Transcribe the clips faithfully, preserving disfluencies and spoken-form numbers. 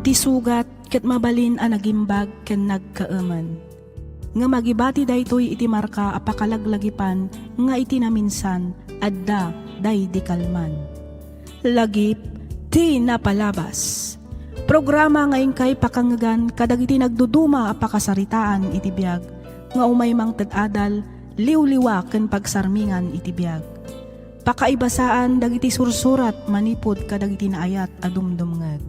Ti sugat ket mabalin a nagimbag ken nagkaemen. Ngem agibati daytoy iti marka a pakalaglagipan nga iti naminsan, adda daydi kalman. Lagip ti napalabas. Programa nga inkay pakangegan kadagiti nagduduma a pakasaritaan iti biag nga umay mangted adal, liwliwa ken pagsarmingan iti biag. Pakaibasaan dagiti sursurat manipud kadagiti naayat a dumdumngeg.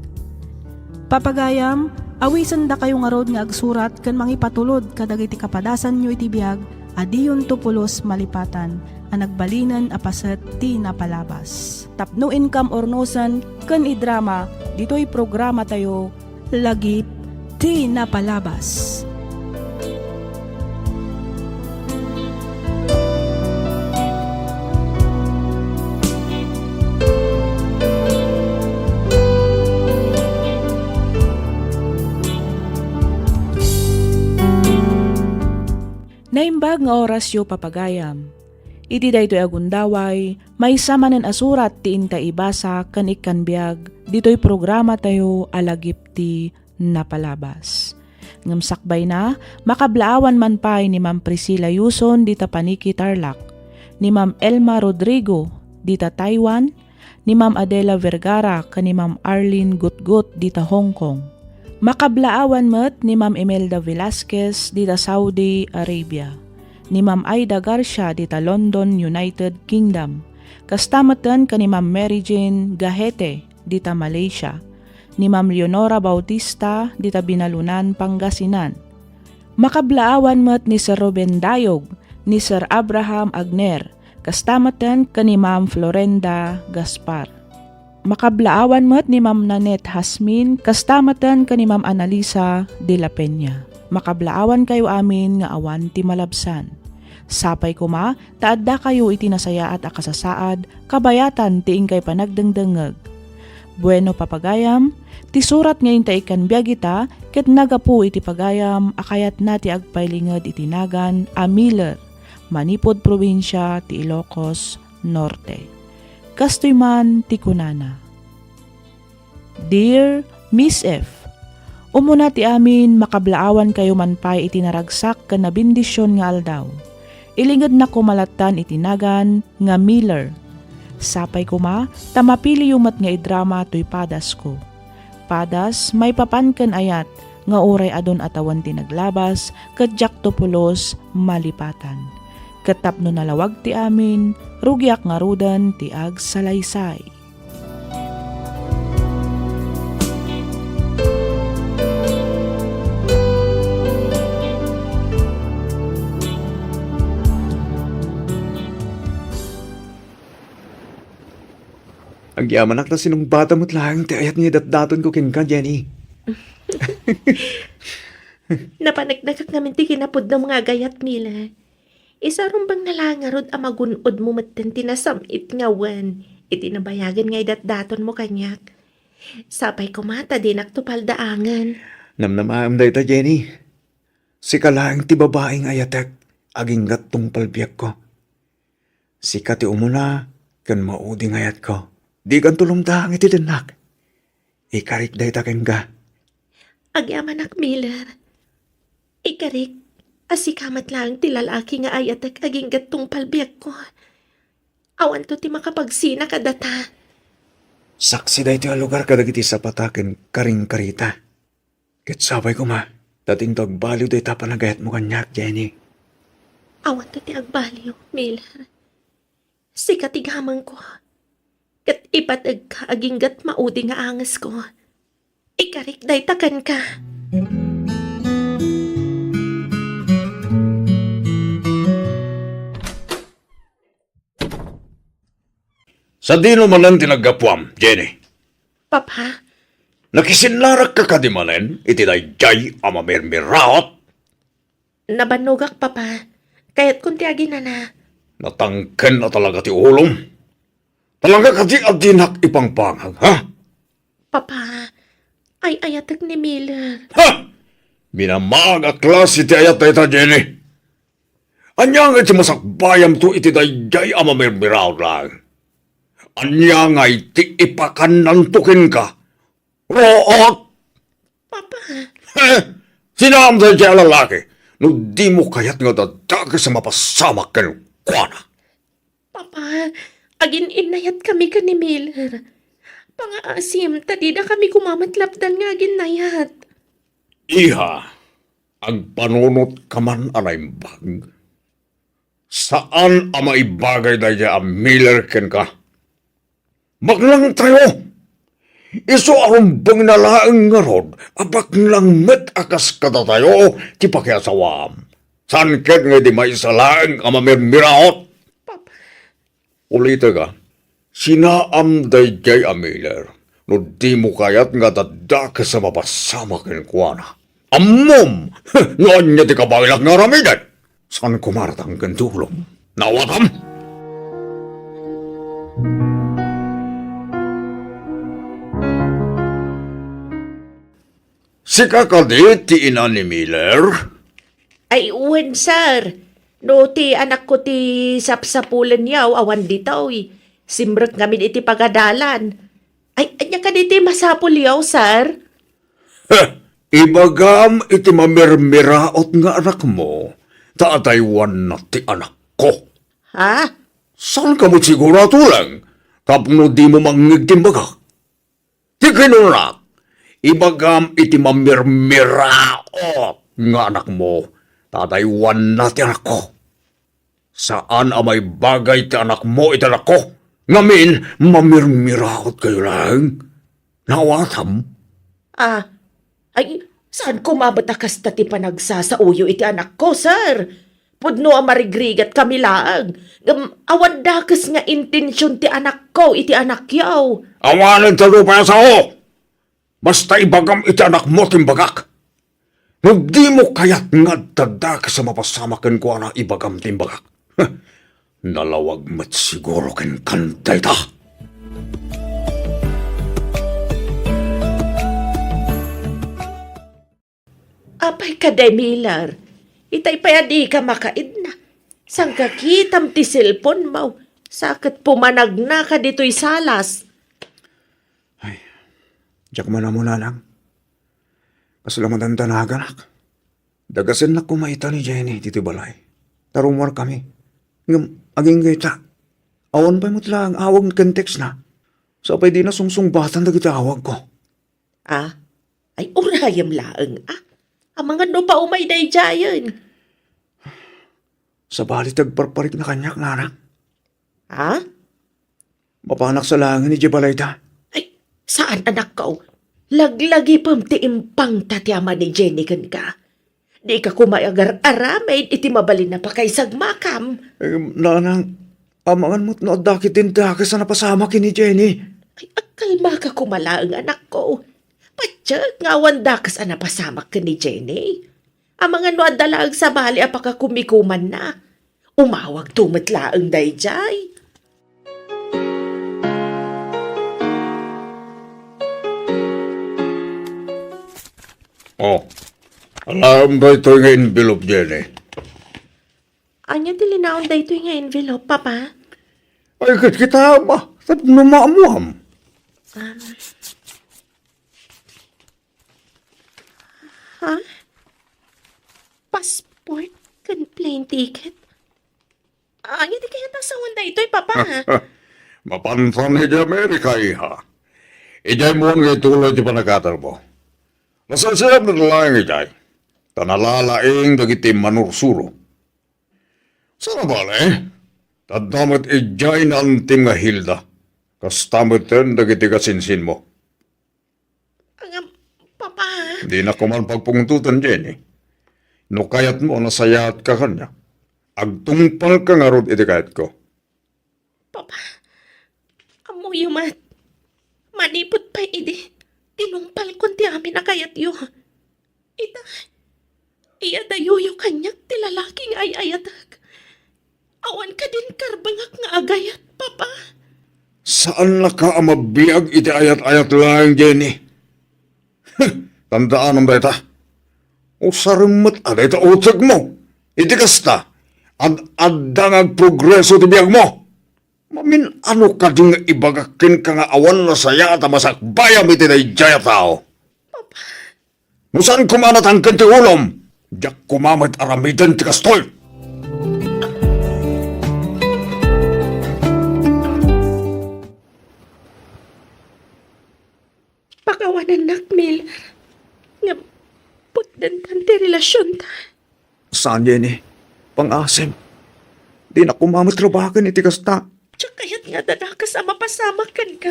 Papagayam, awisendakayo ngarud nga agsurat ken mangipatulod kadagiti kapadasanyo iti biag a diyonto pulos malipatan a nagbalinen a paset ti napalabas. Tapno inkam urnosen ken idrama ditoy programatayo, Lagip ti Napalabas. Naimbag nga orasyo, papagayam. Iti daytoy a gundaway, maysa manen a surat ti inta ibasa ken ikkan biag ditoy programatayo a Lagip ti Napalabas. Ngem sakbayna, makablaawan man pay ni Ma'am Priscilla Yuson dita Paniki, Tarlac, ni Ma'am Elma Rodrigo dita Taiwan, ni Ma'am Adela Vergara ken ni Ma'am Arlene Gutgut dita Hong Kong. Makablaawan met ni Ma'am Imelda Velasquez dita Saudi Arabia, ni Ma'am Aida Garcia dita London, United Kingdom. Kasta metten ken ni Ma'am Mary Jane Gahete dita Malaysia, ni Ma'am Leonora Bautista dita Binalunan, Pangasinan. Makablaawan met ni Sir Ruben Dayog, ni Sir Abraham Agner, kasta metten ken ni Ma'am Florenda Gaspar. Makablaawan met ni Ma'am Nanette Hasmin, kasta metten ken ni Ma'am Analisa de la Peña. Makablaawankayo amin nga awan ti malabsan. Sapay koma ta addakayo iti nasayaat a kasasaad kabayatan ti inkay panagdengdengngeg. Bueno, papagayam, ti surat nga inta ikkan biag ita ket nagapu iti pagayam a kayatna ti agpailinged iti nagan a Miller manipud probinsia ti Ilocos Norte. Kastoy man ti kunana, Dear Miss F, umuna ti amin, makablaawankayo man pay iti naragsak ken nabendision nga aldaw. Ilingedna koma lattan iti nagan nga Miller. Sapay koma ta mapiliyo met nga idrama toy padasko. Padas maipapan ken ayat nga uray adun a tawen ti naglabas ket diakto pulos malipatan. Ket tapno nalawag ti amin, rugiak ngaruden ti agsalaysay. Agyamanak ta sinungbatam met laeng ti ayat nga idatdatonko kenka, Jenny. Napaneknekak ngamin ti kinapudnam nga agayat, Mila. Isarungbalinna laeng ngarud a magun-odmo metten ti nasam-it nga awan iti nabayagen nga idatdatonmo kaniak. Sapay koma ta dinakto paldaangen. Namnamaem dayta, Jenny. Sika laeng ti babai nga ayatek agingga tungpal biagko. Sika ti umuna ken maudi nga ayatko. Dikanto lumdaang iti dennak. Ikarik dayta kenka. Agyamanak, Miller. Ikarik a sika met laeng ti lalaki nga ayatek agingga tungpal biagko. Awanto ti makapagsina kadata. Saksi daytoy a lugar kadagiti sapata ken karingkarita. Ket sapay koma, ta dinto agbaliw dayta panagayatmo kaniak, Jenny. Awanto ti agbaliw, Miller. Sika ti gamengko. Ket ipategka agingga maudi nga angesko. Ikarik dayta kenka. Sadino manen ti naggapuam, Jenny? Papa? Nakisinnarakka kadi manen iti daydiay a mamirmiraot? Nabannogak, Papa. Kayatkon ti aginana. Natangken a talaga ti ulom. Talaga kadi a dinak ipangpangag, ha? Papa, ay-ayatek ni Miller. Ha! Minamaag a klase ti ayat dayta, Jenny. Ania nga iti masakbayamto iti daydiay a mamirmiraot laeng? Ania ngay ti ipakannanto kenka? Ruot! Papa. He? Sinaam daydiay a lalaki no dimo kayat nga adda dakes a mapasamak kenkuana? Papa, agin-innayatkami ken ni Miller. Pangaasim ta didakami koma met lapdan nga aginnayat. Iha, agpanunot ka man a naimbag. Saan a maibagay daydiay a Miller kenka. Baklangtayo! Isu a rumbengna laeng ngarud a baklang met a kas kadatayo ti pakiasawaam. Saan ket nga idi maysa laeng a mamirmiraot? Papa. Ulitek, a, sinaam daydiay a Miller no dimo kayat nga adda dakes a mapasamak kenkuana. Ammom no ania ti kabaelak nga aramiden. Saan koma a ratang ken ti ulom. Naawatam? Sika kadi ti ina ni Miller? Ay, wen, sir. No ti anakko ti sapsapulenyo, awan ditoy. Simrek ngamin iti pagadalan. Ay, ania kadi ti masapulyo, sir? Heh, ibagam iti mamirmiraot nga anakmo, ta adaywanna ti anakko. Ha? Saanka met siguro a tuleng tapno dimo mangngeg ti imbagak? Ti kinunak, ibagam iti mamirmiraot nga anakmo, ta adaywanna ti anakko. Saan a maibagay ti anakmo iti anakko. Ngamin, mamirmiraot kayo laeng. Naawatam? Ah, ay, saan koma met a kasta ti panagsasaoyo iti anakko, sir? Pudno a marigrigat kami laeng. Ngem awan dakes nga intension ti anakko iti anakyo. Awanen ta nupay a sao! Basta ibagam iti anakmo ti imbagak. No dimo kayat nga adda dakes a mapasamak kenkuana, ibagam ti imbagak. Nalawag met siguro kenkan dayta. Apay kadi, Miller? Itay pay a dika makaidna. Saan ka kitam ti cellphone mo? Sa ket pumanagnaka ditoy salas. Ay, diak man ammo, nanang. Kasla madandanagan ak. Dagasennak koma ita ni Jenny ditoy balay. Ta rummuarkami. Ngem, agingga ita, awan pay met laeng awag ken text na. Sa pay dina sungsungbatan dagiti awagko. Ah? Ay, urayem laeng, ah. Amangan no paumay daydiayen. Sabali ti agparparikna kaniak, nanang. Ha? Mapanak sa laengen idiay balayda. Ay, saan, anakko. Laglagipem ti impangta ti ama ni Jenny kenka. Dika koma agar-aramid iti mabalin a pakaisagmakam. Eh, nanang, amangan met no adda ketdin dakes a napasamak ken ni Jenny. Ay, agkalmaka koma laeng, anakko. Patiek nga awan dakes a napasamak ken ni Jenny. Amangan no adda laeng sabali a pakakumikumanna. Umawagto met laeng daydiay. Oh, alaem daytoy nga envelope, Jenny. Ania ti linaon daytoy nga envelope, Papa? Ay, ket kita, ma, tapno maammuam. Um, ha? Passport ken plane ticket? Ania ti kayat a sawen daytoy, Papa? Mapantan idiay Amerika, iha. Idiay mo nga ituloy ti panagkatermo. Nasayaat met laeng idiay, ta nalalaing dagiti manursuro. Sabali, ta adda met idiay naantim nga Hilda, kasta meten dagiti kasinsinmo. Ngem, Papa. Dinak koma pagpungtoten, Jenny. No kayatmo, nasayaatka kaniak. Agtungpalka ngarud iti kayatko. Papa, ammoyo met, manipud pay idi, tinungpalkon ti amin a kayatyo. Ita, iyadayoyo kaniak ti lalaki nga ay-ayatek. Awan kadin karbengak nga agayat, Papa. Saannaka a mabiag iti ayat-ayat laeng, Jenny. Tandaanam dayta. Usarem met a dayta utekmo. Iti kasta, ad-adda nga agprogreso ti biagmo. Mamin-ano kadi nga ibagak kenka nga awan nasayaat a masakbayam iti daydiay a tao? Papa. No saan koma a natangken ti ulom, diak koma met aramiden ti kastoy. Pakawanennak, Miller. Ngem, putdentan ti relasionta. Saan, Jenny? Pangaasim. Dinak koma met rabaken iti kasta. Diak kayat nga adda dakes a mapasamak kenka.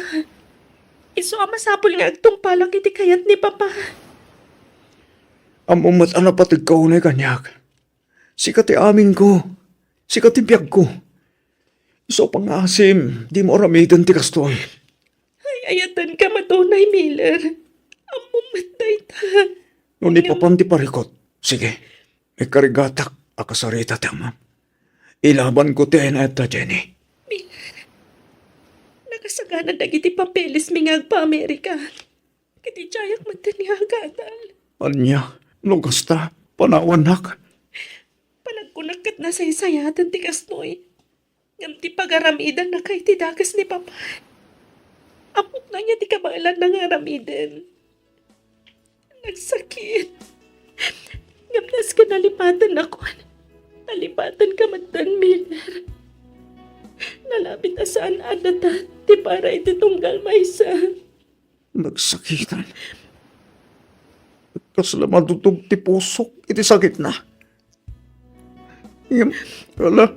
Isu a masapul nga agtungpalak iti kayat ni Papa. Ammom met a napategka unay kaniak. Sika ti amingko. Sika ti biagko. Isu a pangaasim, dimo aramiden ti kastoy. Ay, ayatenka met unay, Miller. Ammom met dayta. No ni Papan ti parikut, sige. Ikarigatak a kasarita ti amam. Ilabanko ti ay-ayat ta, Jenny. Miller, nakasagana dagiti papelesmi nga agpa-Amerika. Ket idiayak met nga agadal. Ania, no kasta, panawannak. Panagkunak ket nasaysayaaten ti kastoy. Ngem ti pagaramidannak iti dakes ni Papa, ammok no ania ti kabaelanna nga aramiden. Nagsakit. Ngem nasken nalipatennakon, nalipatenka metten, Miller. Nalabit a saan a adda ta ti para iti tunggal maysa. Nagsakitan. Kasla madutog ti pusok iti sakitna. Ngem, ala,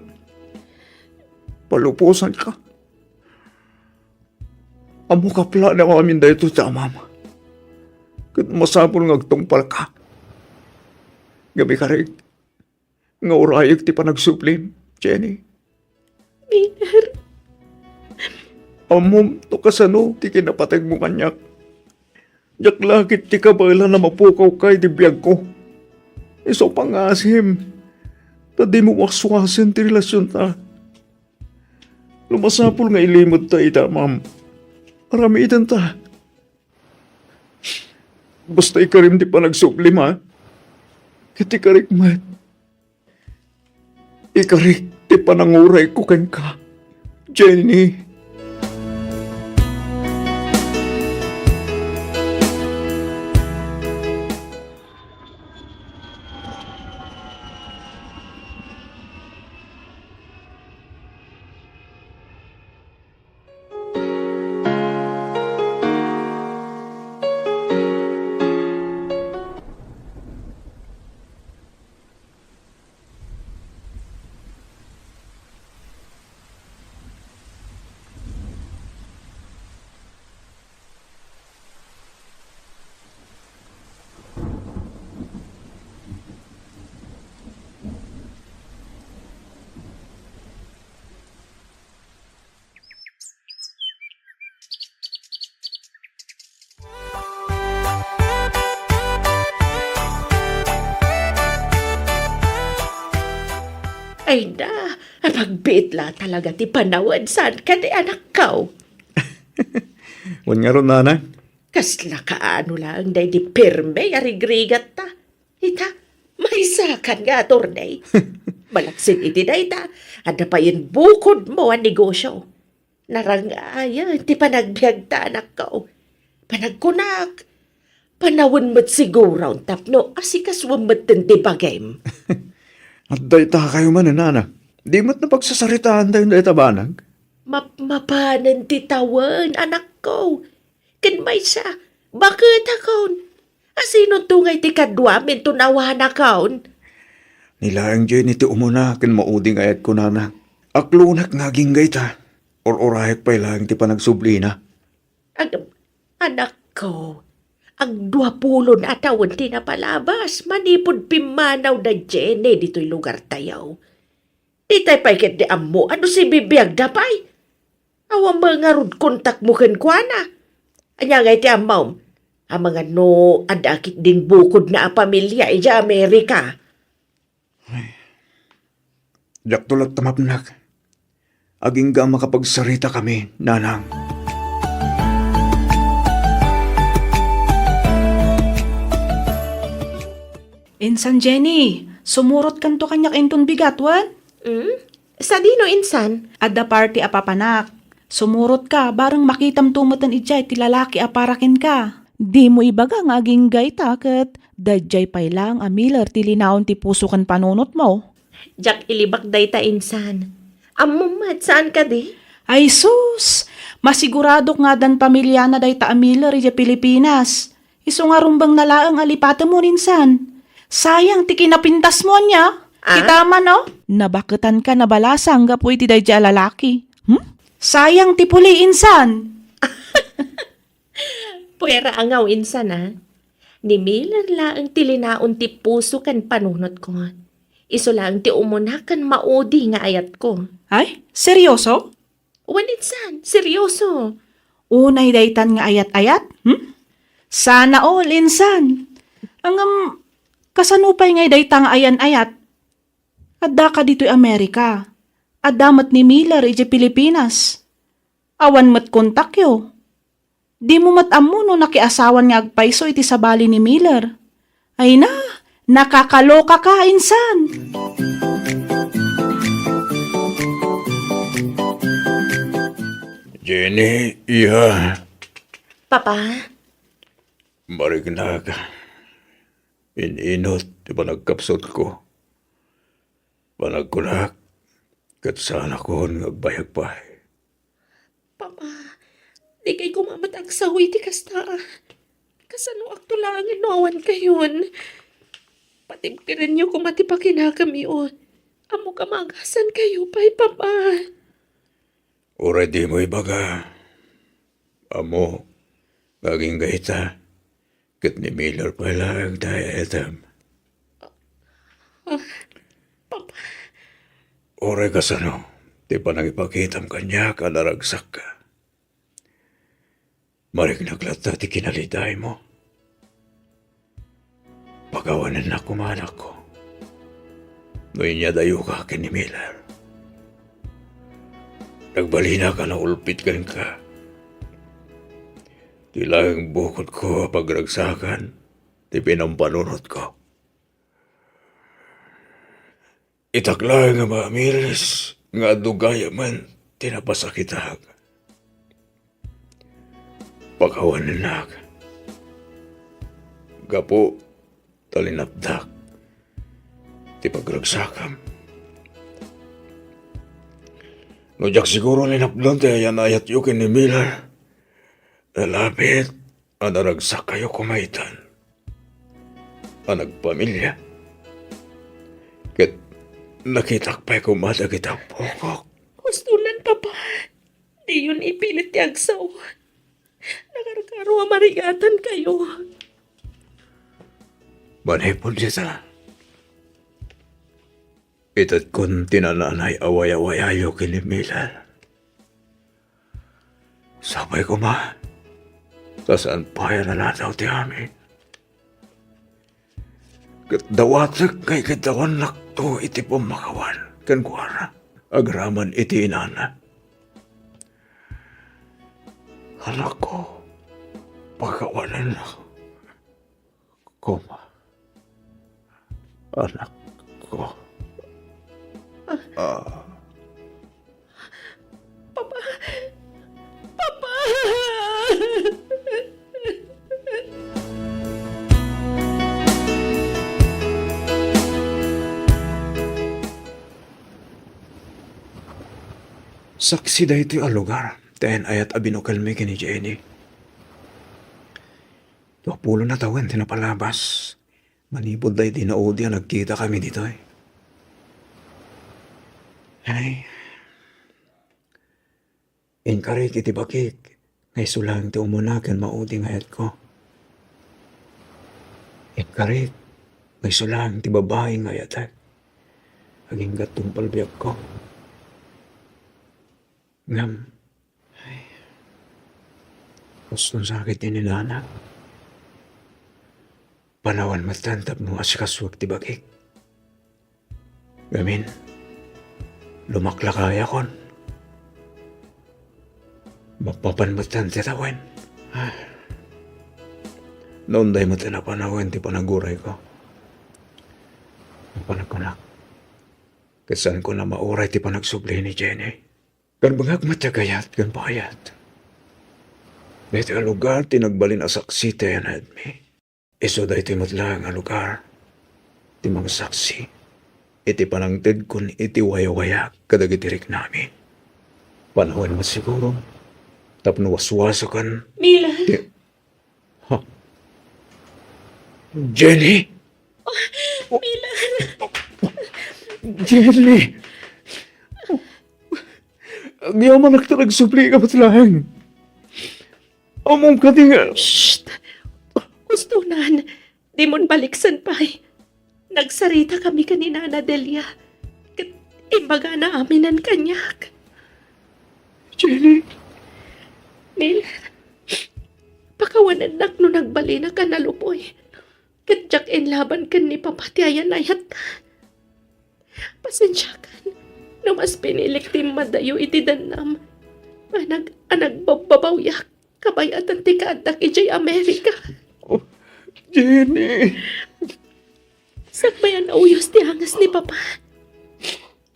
paluposanka. Ammok a planem amin daytoy ti amam. Ket masapul nga agtungpalka. Ngem ikarik, nga urayek ti panagsublim, Jenny. Miller. Ammom no kasano ti kinapategmo kaniak. Diak la ket ti kabaelan a mapukawka iti biagko. Isu a pangaasim, ta dimo waswasen ti relasionta. No masapul nga ilimedta iti amam, aramidenta. Basta ikarim ti panagsublim, ha? Ket ikarik met. Ikarik ti panangurayko kenka, Jenny. Ay na, apagbiit la talaga ti panawen, saan kadi, anakko? Wen ngarud, nanang. Kasla kaano laeng daydi pirme a rigrigatta. Ita, maysakan nga attorney. Malaksid iti dayta, adda payen bukodmo a negosio. Narangayen ti panagbiagta, anakko. Panagkunak, panawen met siguron tapno asikasuem metten ti bagim. Adda itakayo manen, nana. Di met napagsasaritaan tayo dayta banag? Mapmapanen ti tawen, anakko. Ken maysa, baketakon. Asinonto ngay ti kaduam inton awanakon? Ni laeng Jenny ti umuna ken maudi nga ayatko, nana. Aklonak nga agingga ita. Ur-urayek pay laeng ti panagsublina. Ag-, anakko, agduapulon a tawen ti napalabas manipud pimmanaw da Jenny ditoy lugartayo. Itay pay ketdi ammo a no sibibiagda pay. Awan met ngarud kontakmo kenkuana. Ania ngay ti ammom? Amangan no adda ketdin bukodna a pamilia idiay Amerika. Ay, diakto latta mapnek. Agingga a makapagsaritakami, nanang. Insan, Jenny, sumurotkanto kaniak inton bigat, wen? Hmm? Sadino insan? Adda party a papanak. Sumurotka, bareng makitamto metten idiay ti lalaki a para kenka. Dimo ibaga nga agingga ita ket daydiay pay laeng a Miller ti linaon ti puso ken panunotmo. Diak ilibak dayta insan. Ammom met, saan kadi? Ay sus! Masiguradok nga addan pamiliana dayta a Miller idiay Pilipinas. Isu nga rumbengna laeng a lipatemon insan. Sayang ti kinapintasmo ania. Ah? Kita man, oh. Nabaketanka nabalasang gapu iti daydiay a lalaki. Hmm? Sayang ti puli insan. Puera angaw insan, a. Ni Miller laeng ti linaon ti puso ken panunotko. Isu laeng ti umuna ken maudi nga ayatko. Ay, seryoso? Wen insan, seryoso. Unay daytan nga ayat-ayat? Hmm? Sana all, insan. Ngem, kasano pay ngay dayta nga ayan-ayat? Addaka ditoy Amerika. Adda met ni Miller idiay Pilipinas. Awan met kontakyo. Dimo met ammo no nakiasawan nga agpayso iti sabali ni Miller. Ay na, nakakalokaka insan. Jenny, iya. Papa? Mariknak. In-inut ti panagkapsutko. Panagkunak, ket saanakon nga agbayag pay. Papa, dikay koma met agsaw iti kasta. Kasanoakto laengen no awan kayon? Patibkerenyo koma ti pakinakemyo. Ammok a maagasan kayo pay, Papa. Uray dimo ibaga. Ammok nga agingga ita, ket ni Miller pay laeng ti ay-ayatem. Ah, Papa. Uray kasano ti panangipakitam kaniak a naragsakka. Mariknak latta ti kinalidaymo. Pakawanennak koma, anakko, no inyadayoka ken ni Miller. Nagbalinak a naulpit kenka. Ti laeng bukodko a pagragsakan ti pinampanunotko. Itak laeng a maamiris nga adu gayamen ti napasakitak. Pakawanennak. Gapu ta linapdak ti pagragsakam. No diak siguro linapdan ti ayan-ayatyo ken ni Miller, nalapit a naragsakkayo koma itan a nagpamilia. Ket nakitak pay koma dagiti ampokok. Hustonan, Papa. Diyon ipilit ti agsaw. Nakarkaro a marigatan kayo. Manipud dita, itedkon ti nananay a wayawayayo ken ni Miller. Sapay koma, ta saan pay a naladaw ti amin. Ket dawatek nga ikiddawannakto iti pammakawan kenkuana agraman iti inana. Anakko, pakawanennak koma, anakko. Ah. Papa! Papa! Saksi daytoy a lugar ti ayan-ayat a binukelmi ken ni Jenny. Dua pulona tawen ti napalabas. Manipud daydi naudi a nagkitakami ditoy. Ay, inkarik iti bakik nga isu laeng ti umuna ken maudi nga ayatko. Inkarik nga isu laeng ti babai nga ayatek. Agingga tungpal biagko. Ngem, ay, huston sakit ti inana. Panawan metten tapno asikasuek ti bagik. Ngamin, lumaklakayakon. Mapmapan metten ti tawen. Ah. Naunday metten a panawen ti panagurayko. Panagkunak. Ket saanko a mauray ti panagsubli ni Jenny. Karbengak met ti agayat ken bayat. Daytoy a lugar ti nagbalin a saksi ti ayanadmi. Isu daytoy met laeng a lugar ti mangsaksi iti panangtedkon iti wayawayak kadagiti riknami. Panawen met siguro tapno waswasakan Mila. ti, ha? Jenny? Mila. Jenny! Agyamanak ta nagsubli ka met laeng. Ammom kadi nga Shh! Ustonan, dimon baliksen pay. Nagsarita kami ken ni Nana Delia. Ket imbagana aminen kaniak. Jenny. Mila, pakawanennak no nagbalinak a nalupoy. Ket diak inlaban ken ni Papa ti ayan-ayat. Pasensiakan no mas pinilik ti immadayo iti dannam a nag-, a nagbabbabawiak kabayatan ti kaaddak idiay Amerika. Oh, Jenny! Sakbay a nauyos ti anges ni Papa,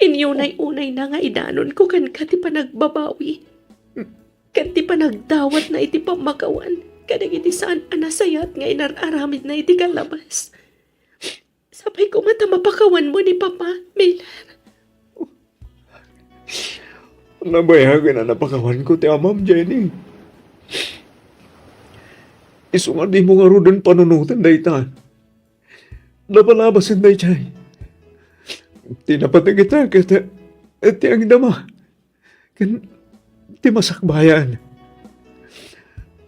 inyunay-unayna nga idanonko kenka ti panagbabawi ken ti panagdawatna iti pammakawan kadagiti saan a nasayaat nga inar-aramidna iti kalabas. Sapay koma ta mapakawanmo ni Papa, Miller. Nabayagen a napakawanko ti amam, Jenny. Isu nga dimo ngaruden panunoten dayta. Napalabasen daydiay. Ti napateg ita ket ti agdama ken ti masakbayan.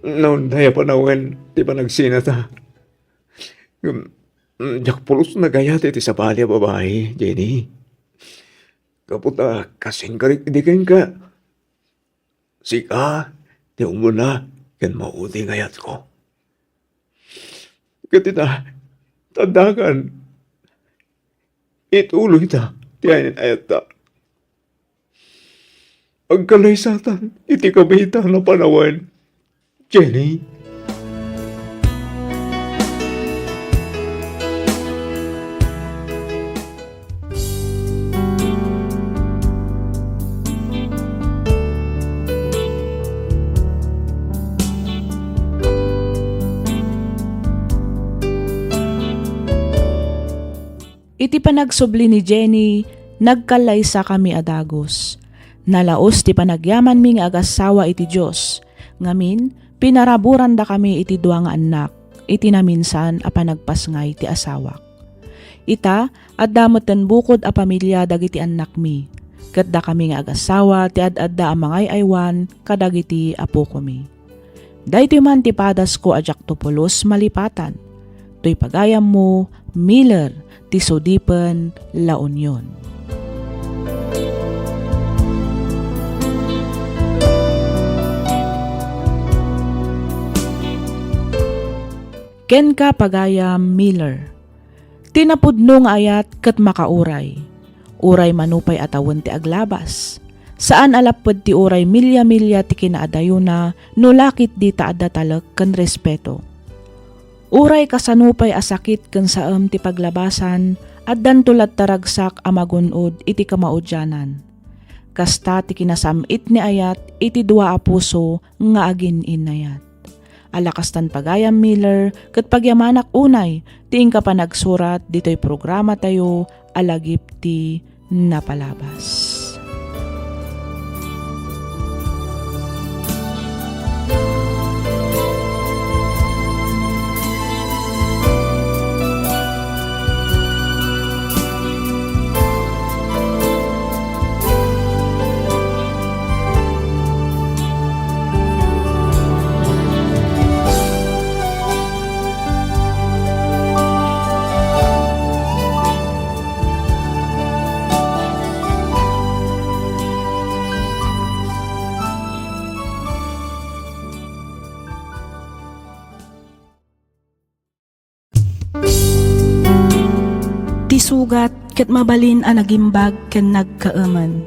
Naunday a panawen ti panagsinata. Ngem, mm, diak pulos nagayat iti sabali a babai, Jenny. Gapu ta kasin karik idi kenka. Sika ti umuna ken maudi nga ayatko. Ket ita, taddakan, ituloyta ti ayan-ayatta. Agkalaysatan iti kabiitan a panawen, Jenny. Iti panagsubli ni Jenny, nagkallaysakami a dagus. Nalaus ti panagyamanmi nga agassawa iti Dios. Ngamin, pinaraburandakami iti dua nga annak, iti naminsan a panagpasngay ti asawak. Ita, adda metten bukod a pamilia dagiti annakmi, ket dakami nga agassawa ti ad-adda a mangay-aywan kadagiti apokomi. Daytoy man ti padasko a diakto pulos malipatan. Toy pagayammo, Miller, ti sudipen La Union. Kenka, pagayam Miller. Ti napudno nga ayat ket makauray. Uray mano pay a tawen ti aglabas. Saan a lapped ti uray milia-milia ti kinaadayona no la ketdi ta adda talek ken respeto. Uray kasano pay a sakit ken saem ti paglabasan, addanto latta ragsak a magun-od iti kamaudianan. Kasta ti kinasam-it ni ayat iti dua a puso nga agin-innayat. Ala kastan, pagayam Miller, ket pagyamanak unay ti inka panagsurat ditoy programatayo a Lagip ti Napalabas. Ti sugat ket mabalin a nagimbag ken nagkaemen.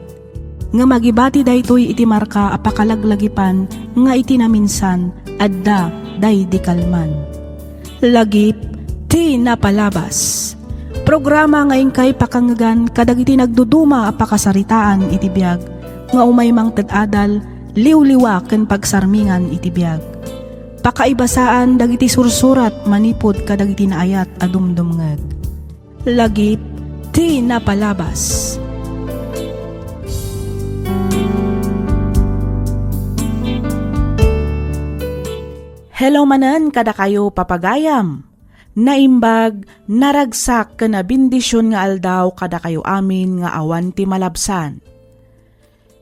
Ngem agibati daytoy iti marka a pakalaglagipan nga iti naminsan adda daydi kalman. Lagip ti Napalabas. Programa nga inkay pakangngegan kadagiti nagduduma a pakasaritaan iti biag nga umay mangted adal, liwliwa ken pagsarmingan iti biag. Pakaibasaan dagiti sursurat manipud kadagiti naayat a dumdumngeg. Lagip ti napalabas. Hello manen kadakayo, papagayam. Naimbag, naragsak ken nabendision nga aldaw kadakayo amin nga awan ti malabsan.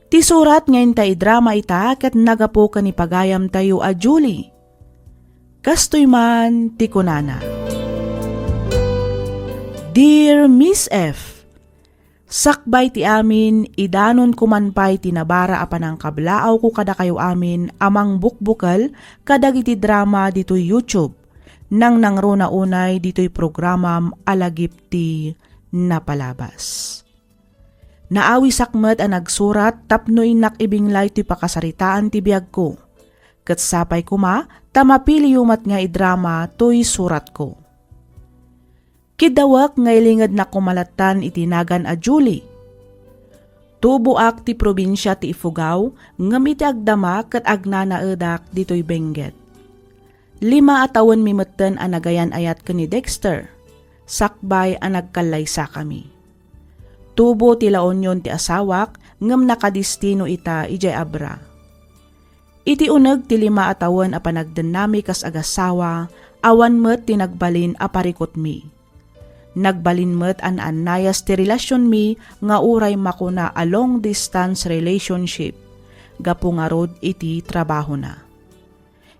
Ti surat nga inta idrama ita ket naggapu ken ni pagayamtayo a Julie. Kastoy man ti kunana, Dear Miss F, sakbay ti amin, idanonko man pay ti nabara a panangkablaawko kadakayo amin a mangbukbukel kadagiti drama ditoy YouTube. Nangnangruna unay ditoy programam a Lagip ti Napalabas. Naawisak met a nagsurat tapno innak ibinglay toy pakasaritaan ti biagko. Ket sapay koma ta mapiliyo met nga idrama toy suratko. Kiddawek nga ilingednak koma lattan iti nagan a Julie. Tuboak ti probinsia ti Ifugao, ngem iti agdama ket agnanaedak ditoy Benguet. Lima a tawenmi metten a nagayan-ayat ken ni Dexter, sakbay a nagkallaysakami. Tubo ti La Union ti asawak, ngem nakadistino ita idiay Abra. Iti uneg ti lima a tawen a panagdennami kas agasawa, awan met ti nagbalin a parikutmi. Nagbalin met a naannayas ti relasionmi nga uray makuna a long distance relationship gapu ngarud iti trabahona.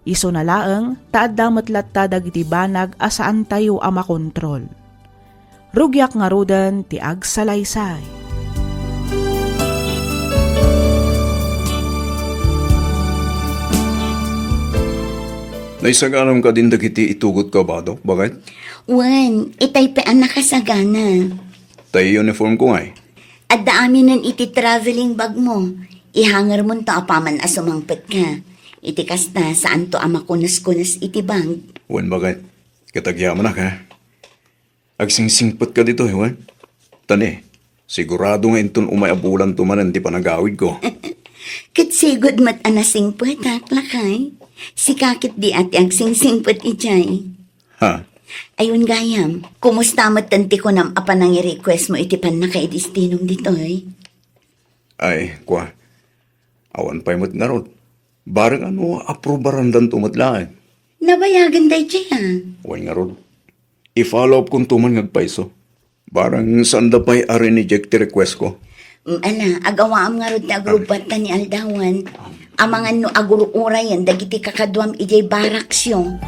Isuna laeng ta adda met latta dagiti banag a saantayo a makontrol. Rugiak ngaruden ti agsalaysay. Naisaganam kadin dagiti itugot ko, Bado, baket? Wen, itay pay a nakasagana. Tay uniform ko ngay. Adda aminen iti traveling bag mo. Ihangermonto apaman a sumangpet ka. Iti kasta, saanto a makunes-kunes iti bag. Wen, baket? Ket agyamanak, ha? Agsingpet ka ditoy, wen? Tani, sigurado nga inton umay a bulanto manen ti panagawidko. Ket sigud met a nasingpetak, lakay. Sika ketdi a ti agsingpet idiay. Ha? Ay, wen gayam, kumusta met ti kunam a panangi-request mo iti pannakaidistinom ditoy? Ay, kua. Awan pay met ngarud. Bareng no aprobarandanto met laeng. Nabayagen daydiay, a. Wen ngarud. I-follow up konto man nga agpayso. Bareng saanda pay a rineject ti request ko. Mm, ala, agawaam ngarud ti agruppat ta ni aldawan. Amangan no agur-urayen dagiti kakaduam idiay baraksyo.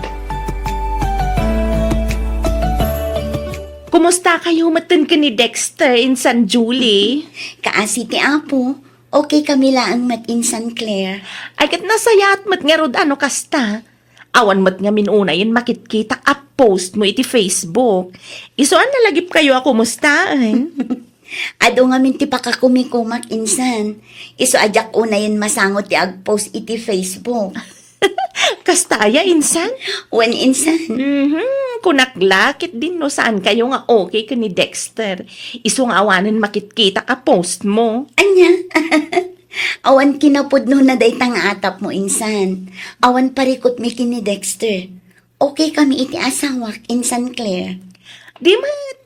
Kumusta kayo metten ken ni Dexter insan Julie? Kaasi ti Apo, okay kami laeng met insan Claire. Ay, ket nasayaat met ngarud a no kasta. Awan met ngamin unayen makitkitak a post mo iti Facebook. Isu a nalagip kayo a kumustaen? Adu ngamin ti pakakumikumak insan. Isu a diak unayen masango ti agpost iti Facebook. Kastaya, insan? Wen, insan. Mhm, kunak la, ket din no saan kayo nga okay ken ni Dexter. Isu nga awanen makitkitak a post mo. Ania? Awan kinapudnona dayta nga atap mo, insan. Awan parikutmi ken ni Dexter. Okay kami iti asawak, insan Claire. Di met.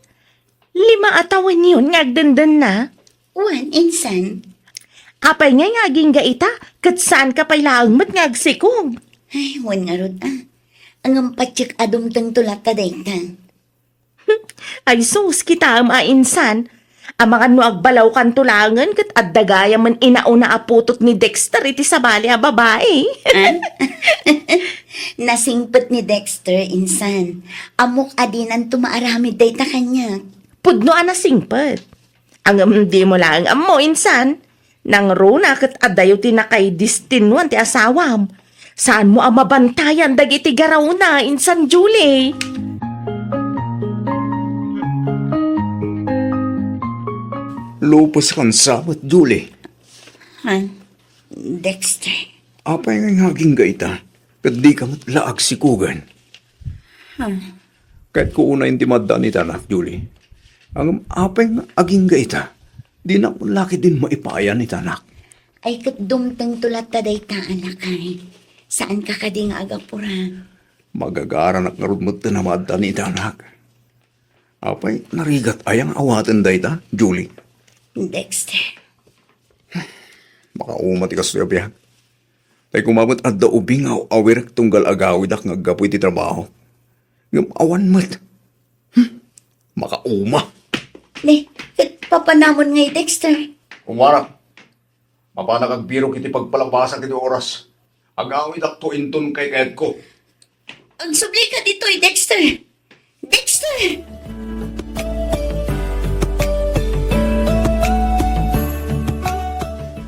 Lima a tawenyon nga agdendenna. Wen, insan. Apay ngay nga agingga ita, ket saan ka pay laeng met nga agsikog? Ay, wen ngarud, a. Ngem patiek a dumtengto latta dayta. Ay sus, kitaem a insan. Amangan no agbalawkanto laengen ket adda gayamen inauna a putot ni Dexter iti sabali a babai. Ah? Nasingpet ni Dexter, insan. Ammok a dinanto maaramid dayta kaniak. Pudno a nasingpet. Ngem dimo laeng ammo, insan. Nangruna ket adayo ti nakaidestinuan ti asawam. Saanmo a mabantayan dagiti garawna, insan Julie. Lupes kan sabet, Julie. Ha? Dexter. Apay nga agingga ita? Ket dika met la agsikugan. Ha? Kayatko unayen ti maddan ita, anak, Julie. Ngem apay nga agingga ita? Dinak la ketdin maipayan ita, anak. Ay, ket dumtengto latta dayta, lakay. Saanka kadi nga agapura? Magagaranak ngarud metten a maaddan ita, anak. Apay, narigat aya nga awaten dayta, Julie? Dexter. Makauma ti kastoy a biag. Tay koma met adda ubing nga awirek tunggal agawidak nga aggapu iti trabaho. Ngem awan met. Hmm, makauma. Ne, ket papanamon ngay, Dexter? Umarak. Mapanak agbirok iti pagpalabasam iti oras. Agawidakto inton kaykayatko. Agsubli ka ditoy, Dexter! Dexter!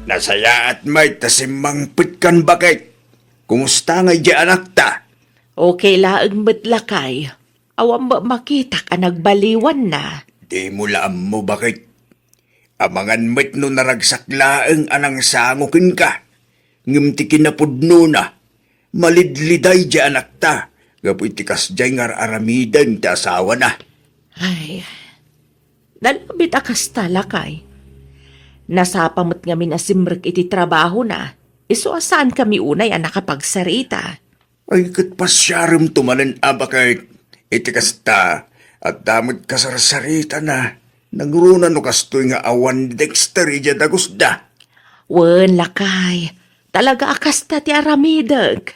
Nasayaat met ta simmangpetkan, baket. Kumusta ngay di anakta? Okay laeng met, lakay. Awan met makitak a nagbaliwanna. Dimo la ammo, baket. Amangan met no naragsak laeng a nangsango kenka, ngem ti kinapudnona, malidliday di anakta gapu iti kasdiay nga ar-aramiden ti asawana. Ay, nalabit a kasta, lakay. Nasapa met ngamin a simrek iti trabahona, isu a saankami unay a nakapagsarita. Ay, ket pasiaremto manen a, baket. Iti kasta, adda met kasarsaritana. Nangruna no kastoy nga awan ni Dexter idiay dagusda. Wen, lakay. Talaga a kasta ti aramidek.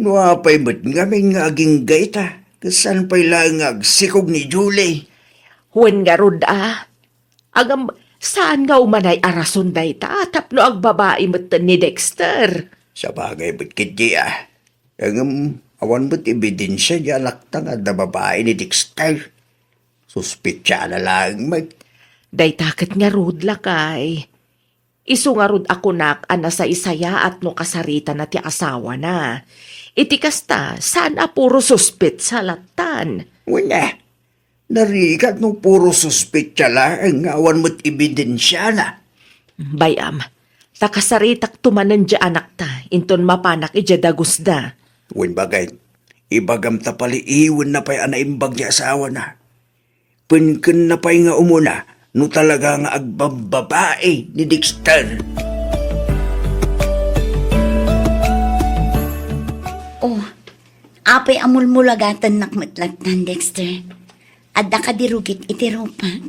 No apay met ngamin nga agingga ita, ket saan pay laeng nga agsikog ni Julie? Wen ngarud a. Ngem, saan nga umanay a rason dayta tapno agbabai metten ni Dexter? Sabagay met ketdi a. Ngem, awan met ebidensia di anakta nga adda babai ni Dexter. Suspetsa na laeng met. Dayta ket ngarud, lakay. Isu ngarud a kunak a nasaysayaat no kasaritana ti asawana. Iti kasta, saan a puro suspetsa lattan. Wen a, narigat no puro suspetsa laeng nga awan met ebidensiana. Bay-am, ta kasaritakto manen di anakta, inton mapanak idiay dagusda. Wen, baket, ibagam ta paliiwenna pay a naimbag ti asawana. Penkenna pay nga umuna no talaga nga agbabbabai ni Dexter. Oh, apay a mulmulagatennak met lattan, Dexter? Adda kadi rugit iti rupak?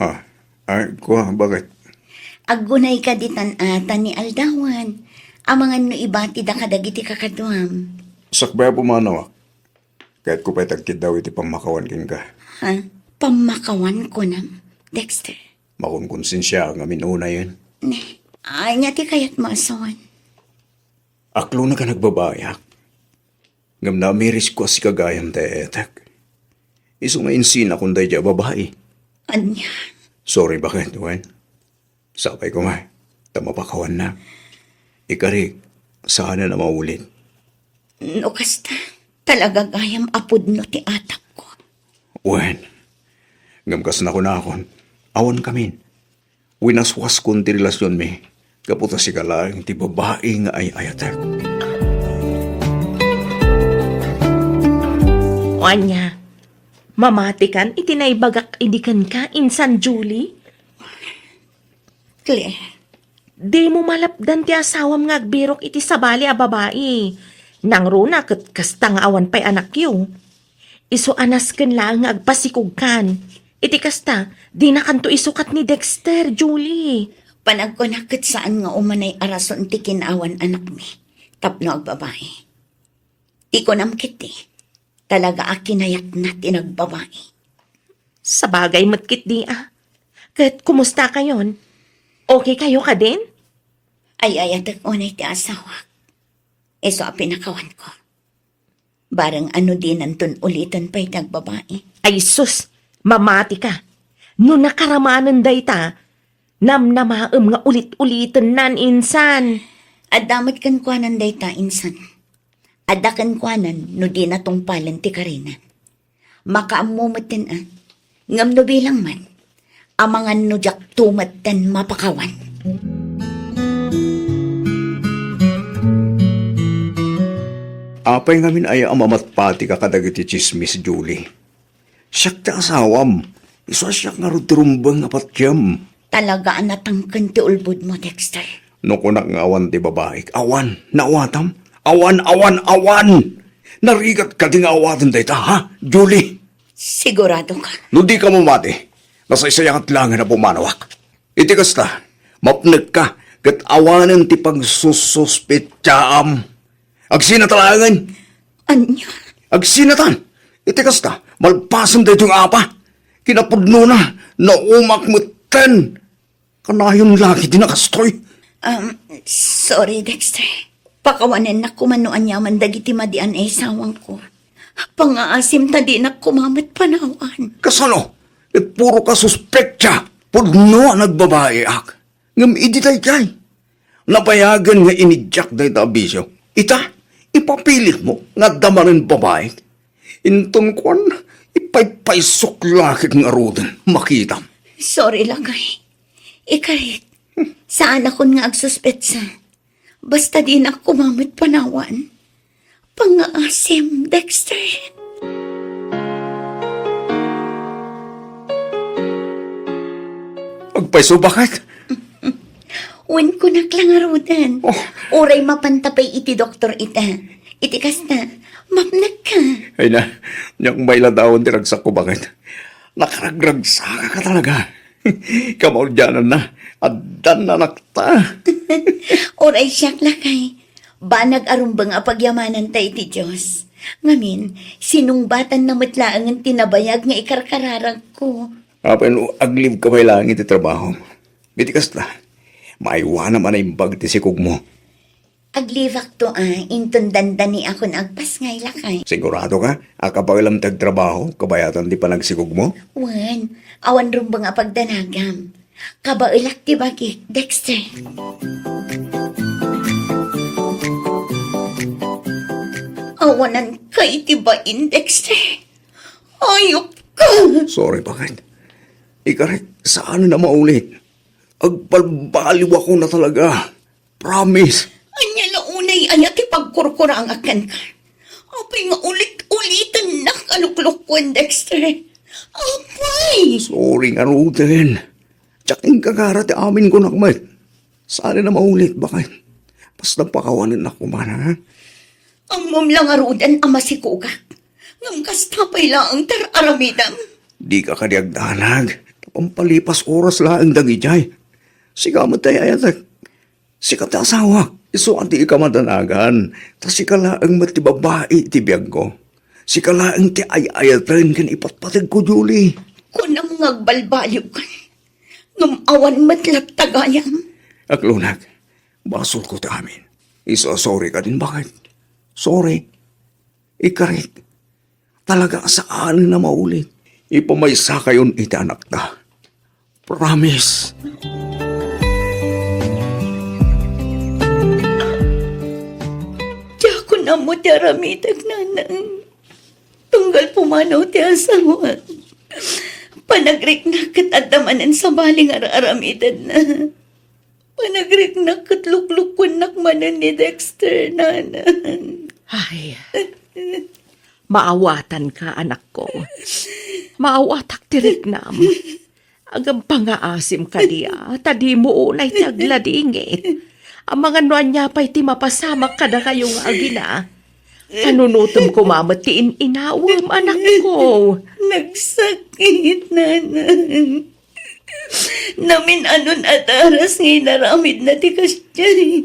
Ha? Ay, kua, baket? Aggunay kadi tan-a ta ni aldawan. Amangan no ibatida kadagiti kakaduam. Sakbay a pumanawak. Kayatko pay ti agkiddaw iti pammakawan kenka. Ha? Pammakawan, kunam, Dexter? Makunkonsensiaak ngamin unayen. Ne, ania ti kayatmo a sawen? Aklonka nagbabayak. Ngem naamirisko a sika gayam ti ay-ayatek. Isu nga insinakon daydiay a babai. Ania? Sorry, baket, wen? Sapay koma, ta mapakawannak. Ikarik, saanen a maulit. No kasta, talaga gayam a pudno ti atapko. Wen, ngem kas nakunakon, awan kamin. Winaswaskon ti relasionmi, gapu ta sika laeng ti babai nga ay-ayatek. O ania, mamatikan iti naibagak idi kenka, insan Julie? Claire. Dimo malapdan ti asawam nga agbirok iti sabali a babai. Nangruna ket kasta nga awan pay anakyo. Isu a nasken laeng nga agpasikogkan. Iti kasta, dinakanto isukat ni Dexter, Julie. Panagkunak ket saan nga umanay a rason ti kinaawan anakmi tapno agbabai. Ti kunam ketdi, talaga a kinayatna ti nagbabai. Sabagay met ketdi a. Ket kumusta kayon? Okay kayo kadin? Ay-ayatek unay ti asawak. Isu a pinakawanko. Bareng a no dinanton uliten pay ti agbabai. Ay sus, mamati ka. No nakaramanen dayta, namnamaem nga ulit-ulitennan, insan. Adda met kenkuanan dayta, insan. Adda kenkuanan no dina tungpalen ti karina. Makaammo metten a. Ngem no bilang man, amangan no diakto metten mapakawan. Apay ngamin aya a mamatpatika kadagiti tsismis, Julie? Siak ti asawam. Isu a siak ngarud ti rumbeng a patiem. Talaga a natangken ti ulbodmo, Dexter. No kunak nga awan ti babaik, awan, naawatam? Awan, awan, awan! Narigat kadi nga awaten dayta, ha, Julie? Sigurado ka? No di ka mamati, nasaysayaat laengen a pumanawak. Iti kasta, mapnekka ket awanen ti pagsususpetsaam. Agsinata laengen. Ania? Agsinatan. Iti kasta, malpasen daytoy nga apa. Kinapudnona, naumak metten. Kanayon la ket ti nakastoy. Um, sorry, Dexter. Pakawanennak koma no aniaman dagiti madi a naisawangko. Pangngaasim ta dinak koma met panawan. Kasano? Ket puro ka suspetsa. Pudno a nagbabaiak. Ngem idi daydiay, nabayagen nga iniddiak dayta a bisio. Ita, ipapilitmo nga adda manen babaik. Inton kuan, ipaypaysok la ket ngaruden, makitam. Sorry, lakay. Ikarit, saanakon nga agsuspetsa. Basta dinak koma met panawan. Pangngaasim, Dexter. Agpayso, baket? Wen, kunak la ngaruden. Oh. Uray mapanta pay iti doktor ita. Iti kasta, mapnekka. Ay na, diak mailadawan ti ragsakko, baket. Nakaragragsakaka talaga. Kamaudiananna, addan nanakta. Uray siak, lakay. Banag a rumbeng a pagyamananta iti Dios. Ngamin, sinungbatanna met laengen ti nabayag nga ikarkararagko. Apay no aglibka pay laeng iti trabahom. Iti kasta, maaywanam a naimbag ti sikogmo. Aglibakto a, inton dandaniakon agpasngay, lakay. Sigurado ka a kabaelam ti agtrabaho kabayatan ti panagsikogmo? Wen, awan rumbeng a pagdanagam. Kabaelak ti bagik, Dexter. Awananka iti bain, Dexter. Ayupka. Sorry, baket. Ikarit, saan a maulit. Agbalbaliwakon a talaga. Promise. Ania la unay aya ti pagkurkurangak kenka? Apay nga ulit-ulitennak a luklukkuen, Dexter? Apay! Sorry ngaruden. Diak inkagara ti amin kunak met. Saan a maulit, baket. Basta pakawanennak koma, ha? Ammom la ngaruden a masikogak. Ngem kasta pay laeng ti ar-aramidem. Dika kadi agdanag. Pampalipas oras laeng dagidiay. Sika met ti ay-ayatek. Sika ti asawak, isu a dika madanagan, ta sika laeng met ti babai iti biagko. Sika laeng ti ay-ayaten ken ipatpategko, Julie. Kunam nga agbalbaliwka, ngem awan met latta gayam. Aklonag, basolko ti amin. Isu a sorry kadin, baket. Sorry. Ikarit, talaga a saan a maulit. Ipamaysakayon iti anakta. Promise. Diakon ammo ti aramidek, nanang. Tunggal pumanaw ti asawak, panagriknak ket adda manen sabali nga ar-aramidenna. Panagriknak ket luklukkuennak manen ni Dexter, nanang. Ay, maawatanka, anakko. Maawatak ti riknam. Agam pangngaasim kadi a, ta dimo unay ti agladingit. Amangan no ania pay ti mapasamak kadakayo nga agina. Panunotem koma met ti in-inawem, anakko. Nagsakit, nanang. Namin-anon a daras nga inaramidna ti kasdiay.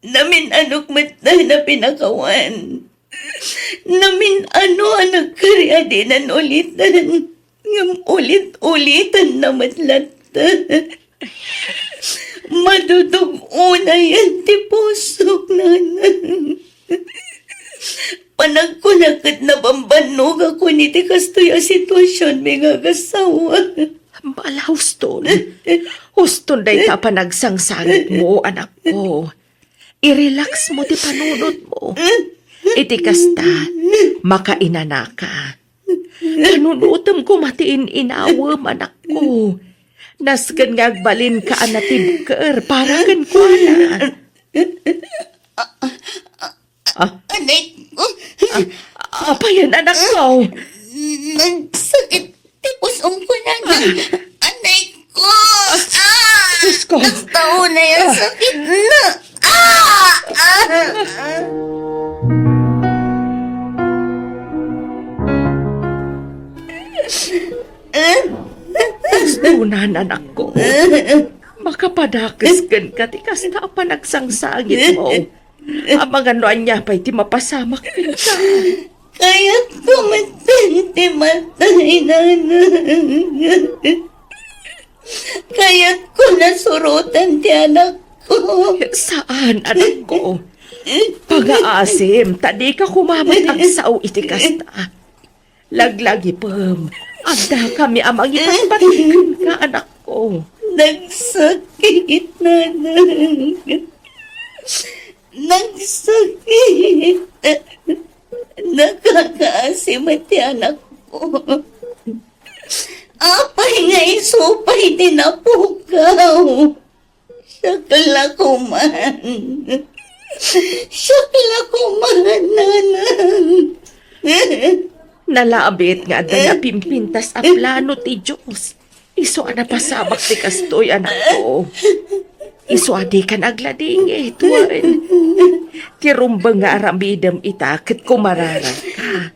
Namin-anok met a pinakawan. Namin-ano a nagkari a dinan uliten. Ngem ulit-ulitenna met latta. Madudug-onayen ti pusok, nanang. Panagkuna ket nabambannogakon iti kastoy a situasionmi nga agasawa. Bala, huston. Huston dayta a panagsangsangitmo, anakko. I-relax mo ti panunotmo. Iti kasta, makainanaka. Panunotem koma ti in-inawem, anakko. Nasken nga agbalinka a natibker para kenkuana. Ah, Anak ko. Ah, apayen, anakko? Nagsakit Ti pus-ong ko na. Anay ko. Ah! Diyos ko. Nagtaunay a sakit na. Ah! Ah! Gusto na, anak ko. Makapadakes kenka ti kasta a panagsangsangit mo. Amangan no ania pay ti mapasamak kenka. Kayatko met ti matay, nanang. Kayatko nasurotan ti anakko. Saan, anak ko. Pangaasim, ta dika koma met agsao iti kasta. Laglagipem, addakami a mangipatpateg kenka, anak ko. Nagsakit, nanang. Nagsakit. Nakakaasim ti anakko. Apay nga isu pay ti napukaw? Siak la koman. Siak la koman, nanang. Nalabit nga adda napimpintas a plano ti Dios. Isu a napasamak ti kastoy, anakko. Isu a dika nagladingit, wen. Ti rumbeng nga aramidem ita ket kumararagka.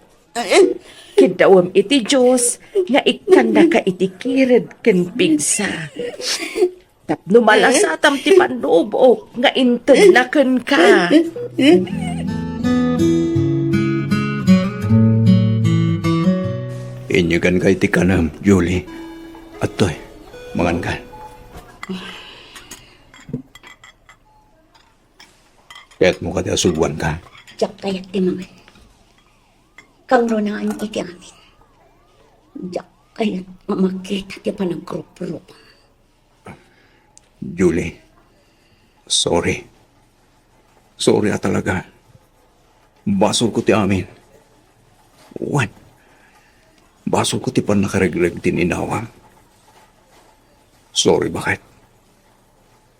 Kiddawem iti Dios nga ikkannaka iti kired ken pigsa. Tapno malasatam ti pannubok nga intedna kenka. Inyeganka iti kanem, Julie. Adtoy, mangankan. Kayatmo kadi a suboanka? Diak kayat ti mangan. Kangrunaan iti amin. Diak kayat a makita ti panagruprupam. Julie, sorry. Sorry a talaga. Basolko ti amin. Wen, basolko ti pannakaregreg ti inawam. Sorry, baket.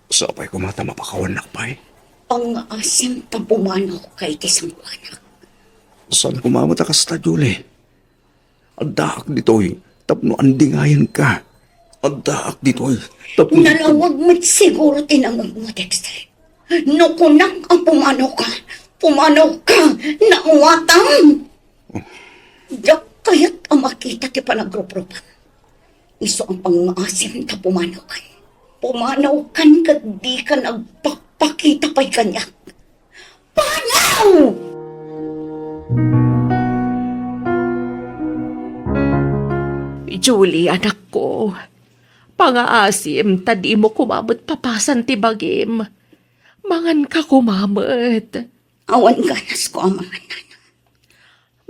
Sapay koma ta mapakawannak pay. Pangngaasim ta pumanawka iti sangoanak. Saan koma met a kasta, Julie. Addaak ditoy tapno andingayenka. Addaak ditoy tapno... Nalawag met siguro ti nangngegmo, Dexter. No kunak a pumanawka, pumanawka, naawatam. Diak kayat a makita ti panagruprupam. Isu a pangngaasim ta pumanawkan. Pumanawkan ket dika nagpakpakita pay kaniak. Panaw! Julie, anakko, pangaasim ta dimo koma met papasan ti bagim. Manganka koma met. Awan ganasko a mangan, nana.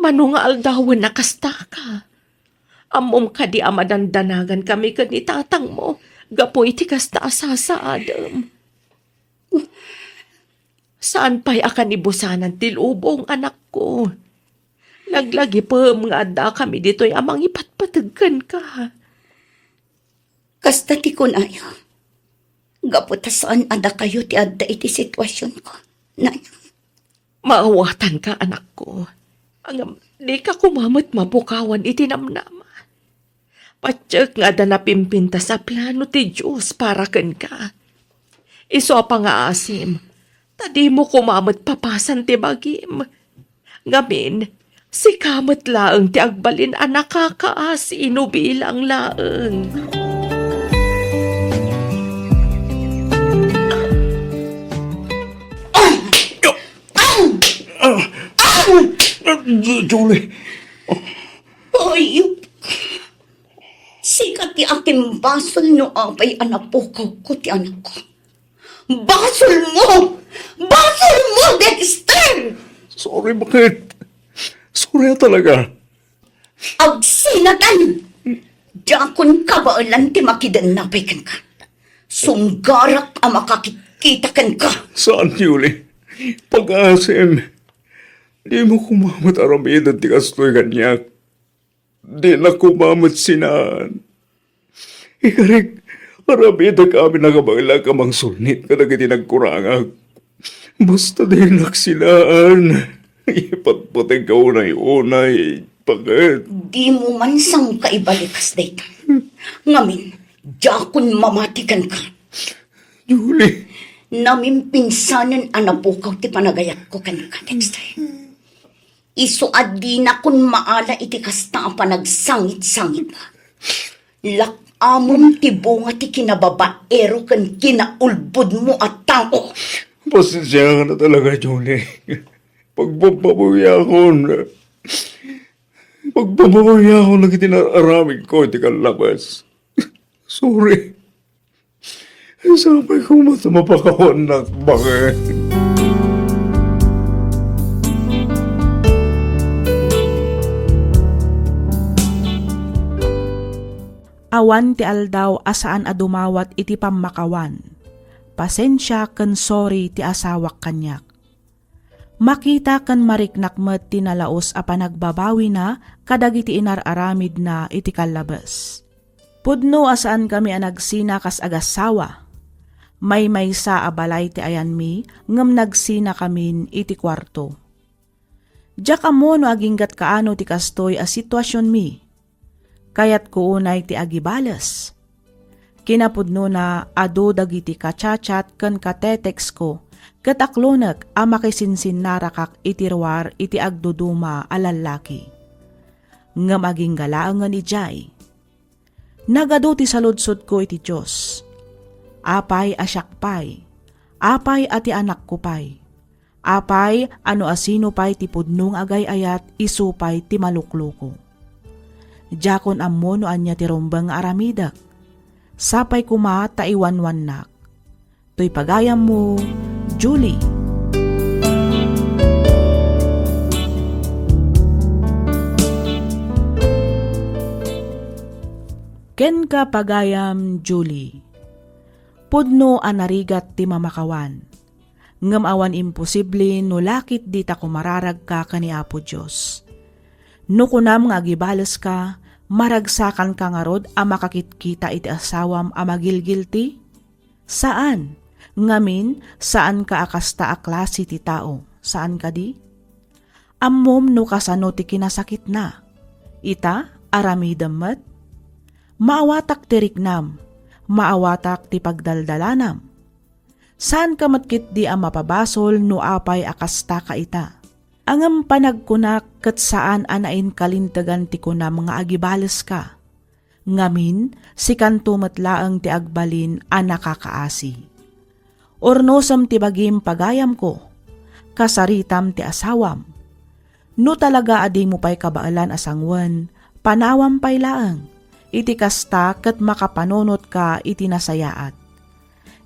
Mano nga aldawen a kastaka? Ammom kadi a madandanagan kami ken ni tatangmo gapu iti kasta a sasaadem? Saan pay a kanibusanan ti lubong, anakko. Laglagipem nga adda kami ditoy a mangipatpateg kenka. Kasta ti kunayo, gapu ta saan a dakayo ti adda iti situasionko, nana. Maawatanka, anakko. Ngem dika koma met mapukawan iti namnama. Patiek nga adda napimpintas a plano ti Dios para kenka. Isu a pangaasim, ta dimo koma met papasan ti bagim. Ngamin, sika met laeng ti agbalin a nakakaasi no bilang laeng. Ah! Ah! Julie. Hayop. Sika ti akimbasol no apay a napukawko ti anakko. Basolmo! Basolmo, Dexter! Sorry, baket? Sorry a talaga. Agsinatan! Diakon kabaelan ti makidennapay kenka. Sunggarak a makakitkita kenka. Saan, Julie? Pangaasim. Dimo koma met aramiden ti kastoy kaniak. Dinak koma met sinaan. Ikarik, aramidek amin a kabaelak a mangsulnit kadagiti nagkurangak. Basta dinak sinaan. Ipatpategka unay-unay, paket. Dimo man sangka ibalikas dayta. Ngamin, diakon mamati kenka. Julie. Namimpinsanen a napukaw ti panagayatko kenka, Dexter. Isu a dinakon maala iti kasta a panagsangit-sangitna. Lak-amem ti bunga ti kinababaero ken kinaulbodmo a tao. Pasensiakan a talaga, Julie. Pagbabawiakon. Pagbabawiakon dagiti nar-aramidko iti kallabas. Sorry. Sapay koma ta mapakawannak, baket. Awan ti aldaw a saan a dumawat iti pammakawan, pasensia ken sorry ti asawak kaniak. Makita ken mariknak met ti nalaus a panagbabawina kadagiti inar-aramidna iti kallabes. Pudno a saankami a nagsina kas agassawa. Maymaysa a balay ti ayanmi ngem nagsinakamin iti kuarto. Diak ammo no aginggat kaano ti kastoy a situasionmi. Kayatko unay ti agibales. Kinapudnona, adu dagiti ka-chat-chat ken ka-text-ko ket aklonek a makisinsinnarakak iti ruar iti agduduma a lallaki. Ngem agingga laengen idiay. Nagadu ti saludsodko iti Dios. Apay a siak pay? Apay a ti anakko pay? Apay a no asino pay ti pudno nga agay-ayat, isu pay ti malukloko? Diakon ammo no ania ti rumbeng nga aramidek. Sapay koma ta iwanwannak. Toy pagayammo, Julie. Kenka, pagayam Julie. Pudno a narigat ti mamakawan. Ngem awan imposible no la ketdi ta kumararagka ken ni Apo Dios. No kunam nga agibaleska, maragsakanka ngarud a makakitkita iti asawam a magilgilti? Saan. Ngamin, saanka a kasta a klase ti tao. Saan kadi? Ammom no kasano ti kinasakitna. Ita, aramidem met. Maawatak ti riknam. Maawatak ti pagdaldalanam. Saanka met ketdi a mapabasol no apay a kastaka ita. Ngem panagkunak ket saan a nainkalintegan ti kunam nga agibaleska. Ngamin, sikanto met laeng ti agbalin a nakakaasi. Urnosem ti bagim, pagayamko. Kasaritam ti asawam. No talaga a dimo pay kabaelan a sanguen, panawam pay laeng. Iti kasta ket makapananunotka iti nasayaat.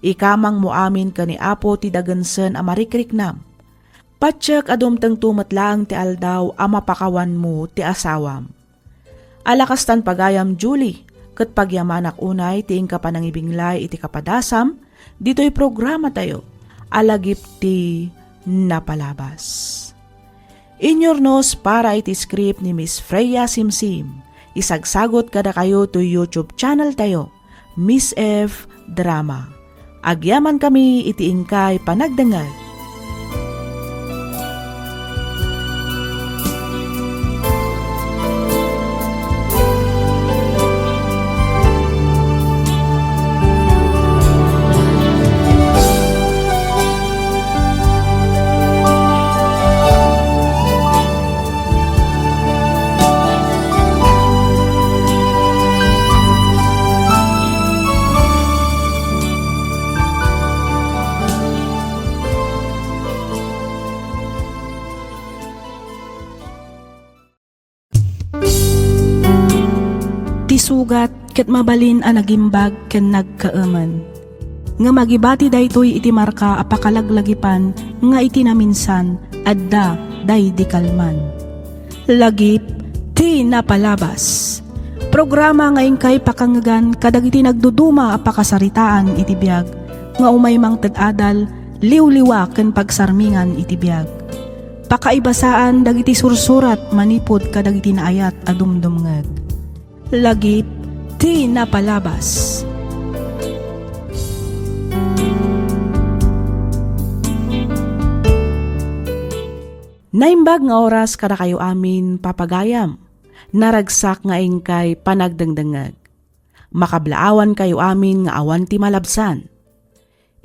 Ikamangmo amin ken ni Apo ti dagensen a marikriknam. Patiek a dumtengto met laeng ti aldaw a mapakawanmo ti asawam. Ala kastan, pagayam Julie, ket pagyamanak unay ti inka panangibinglay iti kapadasam ditoy programatayo a Lagip ti Napalabas. Inyurnos para iti script ni Miss Freya Simsim. Isagsagot kadakayo toy YouTube channel tayo, Miss F Drama. Agyamankami iti inkay panagdengngeg. Ti sugat ket mabalin a nagimbag ken nagkaemen. Ngem agibati daytoy iti marka a pakalaglagipan nga iti naminsan, adda daydi kalman. Lagip ti Napalabas. Programa nga inkay pakangngegan kadagiti nagduduma a pakasaritaan iti biag nga umay mangted adal, liwliwa ken pagsarmingan iti biag. Pakaibasaan dagiti sursurat manipud kadagiti naayat a dumdumngeg. Lagip ti Napalabas. Naimbag nga oras kadakayo amin, papagayam. Naragsak nga inkay panagdengdengngeg. Makablaawankayo amin nga awan ti malabsan.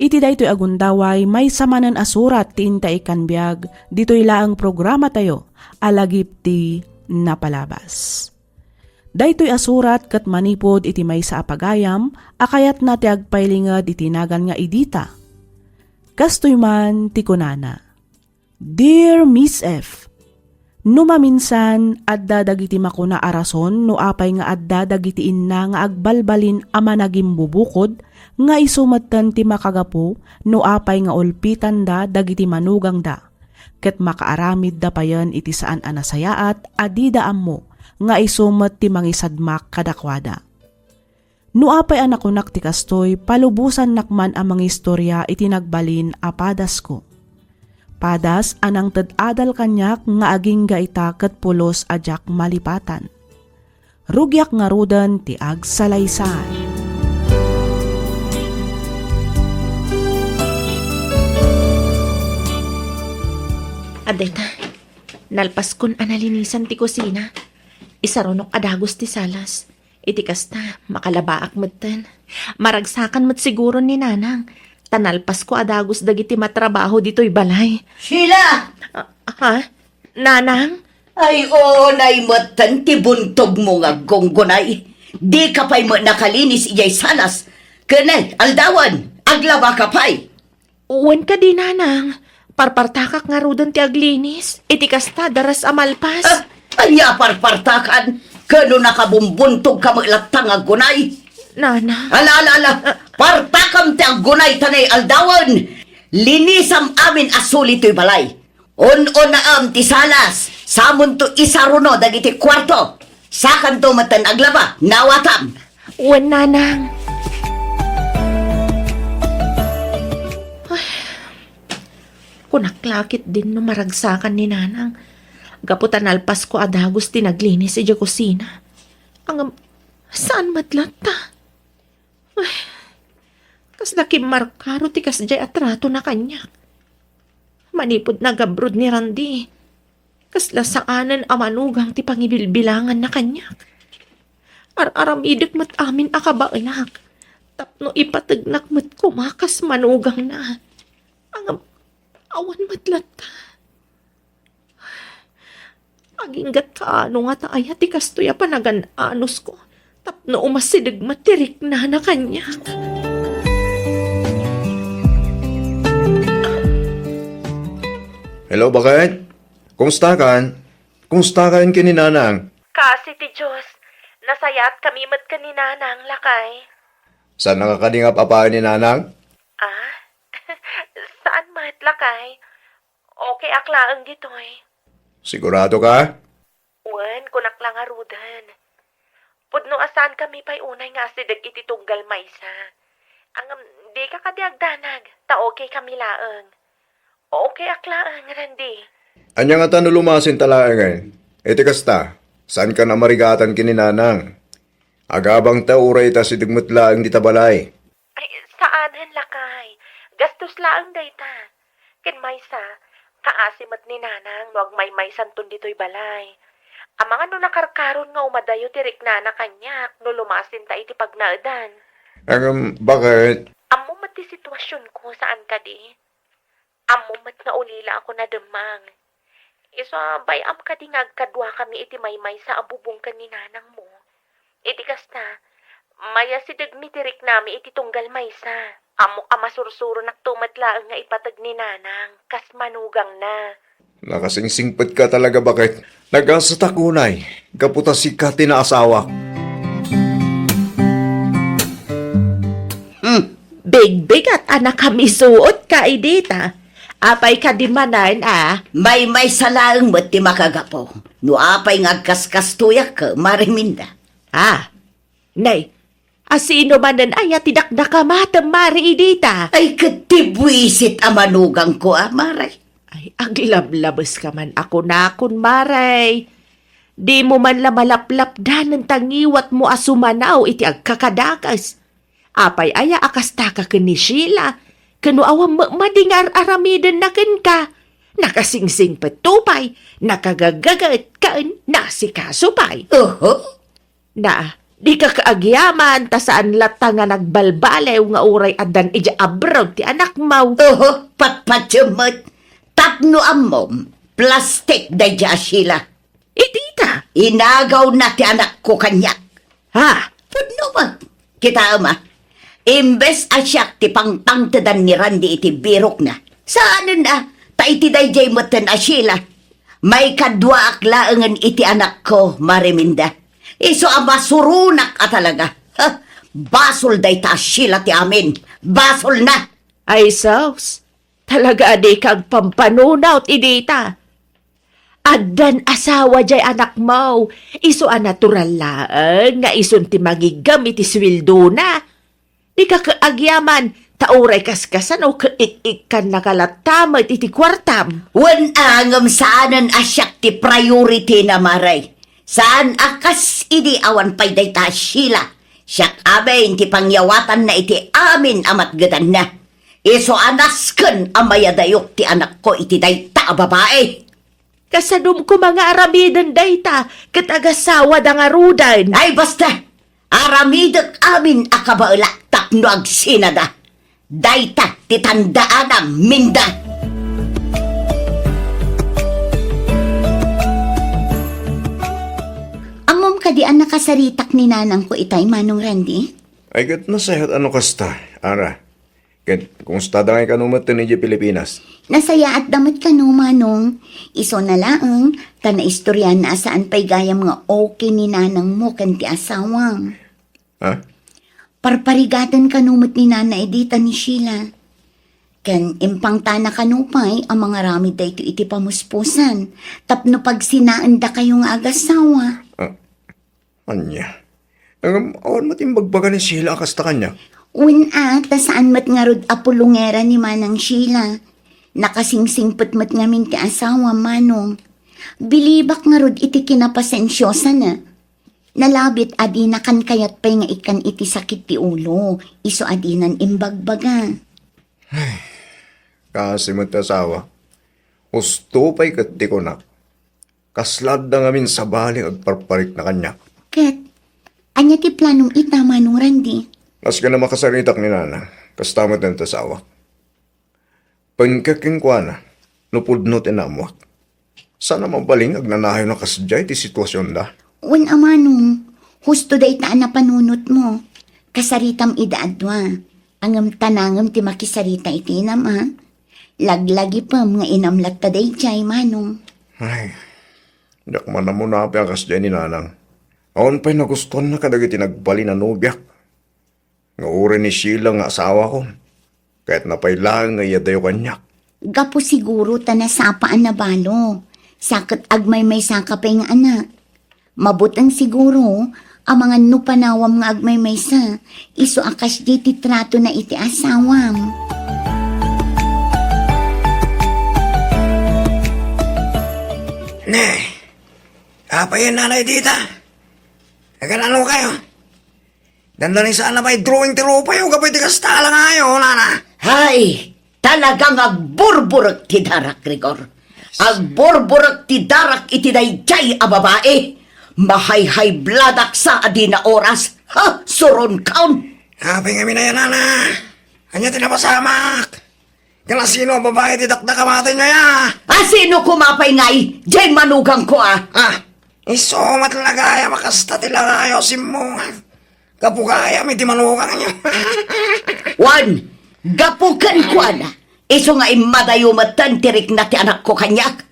Iti daytoy a gundaway, maysa manen a surat ti inta ikkan biag ditoy laeng programatayo a Lagip ti Napalabas. Daytoy a surat ket manipud iti maysa a pagayam a kayatna ti agpailinged iti nagan nga Edita. Kastoy man ti kunana, Dear Miss F, no maminsan, adda dagiti makuna a rason no apay nga adda dagiti inna nga agbalbalin a managimbubukod nga isu metten ti makagapu no apay nga ulpitanda dagiti manugangda, ket makaaramidda payen iti saan a nasayaat a dida ammo nga isu met ti mangisadmak kadakuada. No apay a nakunak ti kastoy, palubosannak man a mangistoria iti nagbalin a padasko. Padas a nangted adal kaniak nga agingga ita ket pulos a diak malipatan. Rugiak ngaruden ti agsalaysay. Adda ita, nalpaskon a nalinisan ti kusina. Isarunok a dagus ti salas. Iti kasta, makalabaak metten. Maragsakan met siguro ni Nanang. Ta nalpasko a dagus dagiti matrabaho ditoy balay. Sheila! Ah, ha? Nanang? Ay, unay metten ti buntogmo nga aggunggunay. Dika pay met nakalinis idiay salas. Ken ay, aldawen, aglabaka pay. Wen kadi, Nanang. Parpartakak ngaruden ti aglinis. Iti kasta, daras a malpas. Ah, ania parpartakan? Ken no nakabumbuntogka met latta nga aggunay. Nanang. Ala, ala, ala. Partakam ti aggunay ta nay aldawen. Linisam amin a suli toy balay. Un-unaem ti salas. Samonto isaruno dagiti kuarto. Sakanto metten aglaba, nawatam. Wen, Nanang. Ay, kunak la ketdin no maragsakan ni Nanang. Gapu ta nalpasko a dagus ti naglinis idiay kusina. Ngem, saan met latta? Ay, kasla kimmarkaro ti kasdiay a tratona kaniak. Manipud nagabrod ni Randy, kasla saanen a manugang ti pangibilbilanganna kaniak. Ar-aramidek met amin a kabaelak tapno ipategnak met koma kas manugangna. Ngem, awan met latta. Agingga't kaano ngata aya ti kastoy a panagan-anusko tapno umasideg met ti riknana kaniak. Hello, baket? Kumustakan? Kumustakan ken ni Nanang? Kaasi ti Dios, nasayaatkami met ken ni Nanang, lakay. Saan nakakadingap a paay ni Nanang? Ah? Saan met, lakay? Okay ak laeng ditoy. Sigurado ka? Wen, kunak la ngaruden. Pudno a saankami pay unay nga asideg iti tunggal maysa. Ngem, dika kadi agdanag, ta okay kami laeng. Okay ak laeng, Randy. Ania ngata no lumasinta laengen? Iti kasta, saankan a marigatan ken ni Nanang. Agabangta uray ita asideg met laeng dita balay. Ay, saanen, lakay. Gastos laeng dayta. Ken maysa, kaasi met ni Nanang no agmaymaysanton ditoy balay. Amangan no nakarkaron nga umadayo ti riknana kaniak no lumasinta iti pagnaedan. Ngem, baket? Ammo met ti situasionko, saan kadi? Ammo met nga ulila ako nademmang. Isu a bay-am kadi nga agkaduakami iti maymaysa a bubong ken ni Nanangmo. Iti kasta, mayasidegmi ti riknami iti tunggal maysa. Ammok a masursuronakto met laeng nga ipateg ni Nanang kas manugangna. Nakasingsingpetka talaga, baket. Nagasatak unay, gapu ta sika ti naasawak. Hmm, bigbigat a nakamisuotka idi ta. Apay kadi manen a? Maymaysa laeng met ti makagapu. No apay nga agkaskastoyak, Mare Minda. Ah, nay, a sino manen aya ti dakdakamatem, Mare, idi ta? Ay, ket ti buisit a manugangko, a, Mare. Ay, aglablabes ka man a kunakon, Mare. Dimo man la malaplapdanen ta ngiwatmo a sumanaw iti agkakadakes. Apay aya a kastaka ken ni Sheila? Ken no awan met madi nga ar-aramidenna kenka, Nakasingsingpet pay, nakagagagaet ken nasikaso pay. Oho. Na, dika kaagyaman ta saan latta nga nagbalbaliw nga uray addan idiay abroad ti anakmo. Oho, patpatiem met. Tapno ammom, plastik daydiay a Sheila. Iti ta? Inagawna ti anakko kaniak. Ha? Pudno met. Kitaem a, imbes a siak ti pangpangtedan ni Randy iti birokna, saanen a, ta iti daydiay metten a Sheila, maikadwaak laengen iti anakko, Mariminda. Isu a masuronak a talaga. Ha? Basol dayta a Sheila ti amin. Basolna. Ay sus, talaga a dika agpampanunot idi ta. Addan asawa diay anakmo, isu a natural laeng nga isun ti mangiggem iti suweldona. Dika kaagyaman, ta uray kaskasano ket ik-ikkannaka latta met iti kuartam. Wen a, ngem saanen a siak ti priority na, Mare. Saan a kas idi awan pay dayta a Sheila. Siak amin ti pangyawatanna iti amin a matgedanna. Isu a nasken a mayadayok ti anakko iti dayta a babai. Kasadom koma nga aramiden dayta ket agasawada ngaruden. Ay, basta! Aramidek amin a kabaelak tapno agsinada. Dayta ti tandaanam, Minda. Ammom kadi a nakasaritak ni nanangko itay, Manong Randy? Ay, ket nasayaat a no kasta, Ara. Ket kumustada ngay kano met idiay Pilipinas? Nasayaatda met kano, Manong. Isuna laeng, ta naistoryaanna a saan pay gayam nga okay ni nanangmo ken ti asawam. Ha? Parparigaten kano met ni Nana Edita ni Sheila. Ken impangtana kano pay a mangaramid daytoy iti pamuspusan tapno pagsinaendakayo nga agasawa. Ah, ania? Ngem awan met imbagbaga ni Sheila a kasta kaniak? Wen a, ta saan met ngarud a pulongera ni Manang Sheila. Nakasingsingpet met ngamin ti asawam, Manong. Bilibak ngarud iti kinapasensiosana. Nalabit a dinakan kayat pay nga ikkan iti sakit ti ulo, isu a dinan imbagbaga. Ay, kaasi met ti asawa. Husto pay ket ti kunak. Kasla adda ngamin sabali nga agparparikna kaniak. Ket, ania ti planom ita, Manong Randy? Maski a makasaritak ni Nana, kasta met ti asawak. Pengkek kenkuana no pudno ti naammoak. Saan a mabalin nga agnanayon a kasdiay ti situasionda. Wen a, Manong, husto dayta a napanunotmo. Kasaritam ida a dua. Ngem tanangem ti makisarita iti inam, a? Laglagipem nga inam latta daydiay, Manong. Ay, diak man ammo no apay a kasdiay ni Nanang. Awan pay nagustuanna kadagiti nagbalin a nobiak. Nga uray ni Sheila nga asawakon, kayatna pay laeng nga iyadayo kaniak. Gapu siguro ta nasapa a nabalo, sa ket agmaymaysaka pay nga anak. Mabuteng siguro, amangan no panawam nga agmaymaysa, isu a kasdiay ti tratona iti asawam. Ne, apay, Nanay Dita? Aganano kayo? Dandani saan a may drawing ti rupayo gapu iti kasta a langayo, Nana. Hay, talagang agburburek ti darak, Rigor. Agburburek ti darak iti daydiay a babai. Mahayhaybladak sa a dina oras. Ha, suronkaon. Apay ngamin aya, Nana? Ania ti napasamak? Ken asino a babai ti dakdakamatenyo aya? Asino koma pay ngay, diay manugangko a? Ah, isu met la gayam a kasta ti langayo a simmungan. Gapu gayam iti manugangyo. Wen, gapu kenkuana, isu nga immadayo metten ti rikna ti anakko kaniak.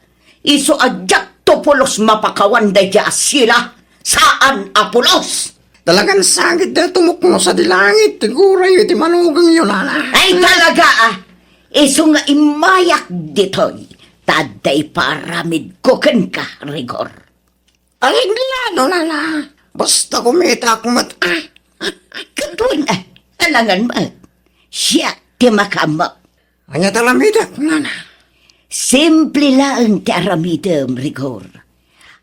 Isu a diakto pulos mapakawan daydiay a Sheila, saan a pulos. Talagan sagidda a tumukno sadi langit ti gurayo iti manugangyo, Nana. Ay, talaga, a. Isu nga immayak ditoy, ta adda iparamidko kenka, Rigor. Ay, no, Nana. Basta kumitak met, a. Ket wen, a, alangan met. Siak ti makaammo. Ania ti aramidek, Nana? Simple laeng ti aramidem, Rigor.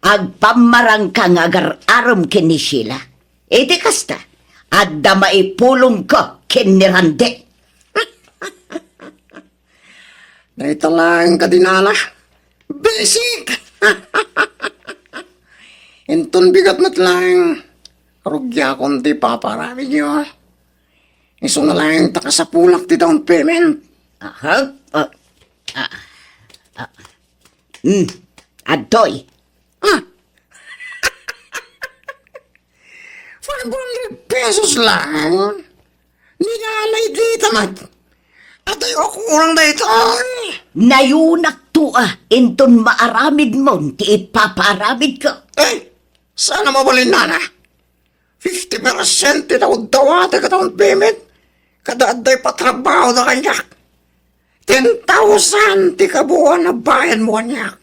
Agpammarangka nga agar-arem ken ni Sheila. Iti kasta, adda maipulongko ken ni Randy. Dayta laeng kadi, Nana. Basic! Inton bigat met laeng, rugiakon ti ipapaaramidyo. Isuna laeng ta kasapulak ti down payment. Aha. Ah, ah, ah. Hmm. Adtoy. Ah. Five hundred pesos lang? Ni nanay dita met. Adtoy, kurang daytoy. Nayunakto a, inton maaramidmon ti ipapaaramidko. Eh, saan a mabalin, nana? Fifty percent ti taudtawa ti down payment. Kada adda ipatrabaho da kaniak. Ten thousand ti kabuuan a bayadmo kaniak.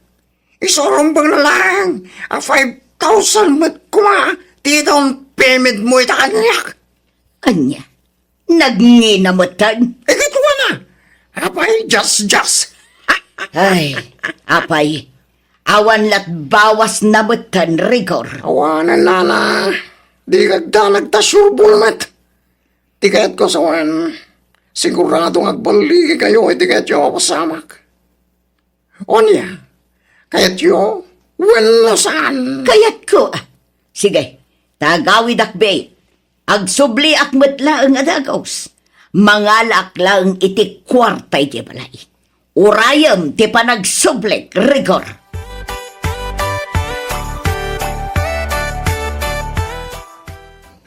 Isu a rumbeng na laeng a five thousand met koma ti down payment mo ita kaniak. Ania? Nagngina metten? Ikatuana. Apay, just, just. Ay, apay, awan lat bawas na metten, Rigor. Awanen, nana. Di kagda nagtasurbol met. Ti kayatko sawen, sigurado nga agballigikayo iti kayatyo a pasamak. Ania? Kayatyo? Wenno saan? Kayatko. Sige, ta agawidak, be. Agsubliak met laeng a dagus. Mangalaak laeng iti kuarta iti balay. Urayem ti panagsublik, Rigor.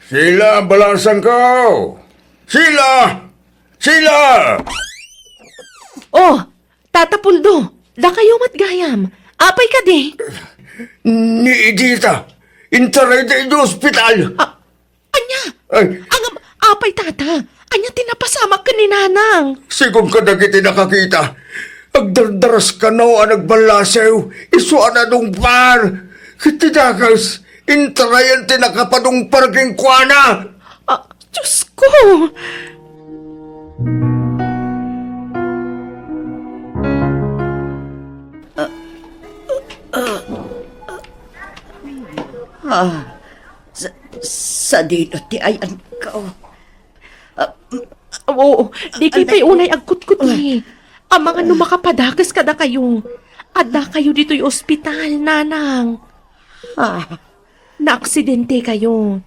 Sila, balasangko! Sila! Sila! Oh, Tata Puldo, dakayo met gayam. Apay kadi? Ni Edita, intarayda iti ospital. Ah, ania? Ay. Ngem, apay, Tata? Ania ti napasamak ken ni Nanang? Sigun kadagiti nakakita, agdardaras kano a nagballasew, isu a nadungpar. Ket ti dakes, intarayan ti nakapadungpar kenkuana. Ah, Diosko! Ah, sa-, sadino ti ayanko? Ah, oo, dikay pay unay agkutkutni. Amangan no makapadakes kadakayo. Addakayo ditoy ospital, Nanang. Ah. Naaksidentekayo.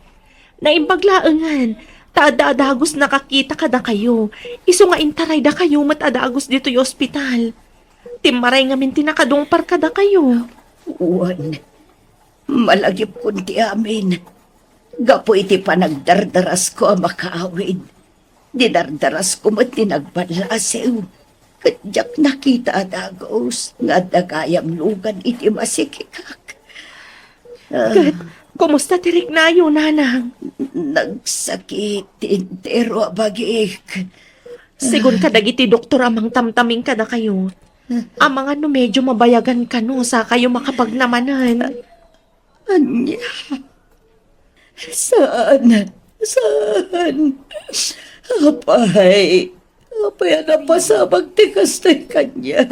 Naimbag laengen, ta adda a dagus nakakita kadakayo. Isu nga intaraydakayo met a dagus ditoy ospital. Timmaray ngamin ti nakadungpar kadakayo. Wen, malagipkon ti amin. Gapu iti panagdardarasko a makaawid, dinardarasko met ti nagballasew, ket diak nakita a dagus nga adda gayam lugan iti masikikak. Ah. Ket kumusta ti riknayo, Nanang? Nagsakit ti entero a bagik. Sigun kadagiti doktor a mangtamtaming kadakayo, amangan no medyo mabayagan kano sakayo makapagnamanen. Ania? Saan? Saan? Apay, apay a napasamak ti kastoy kaniak?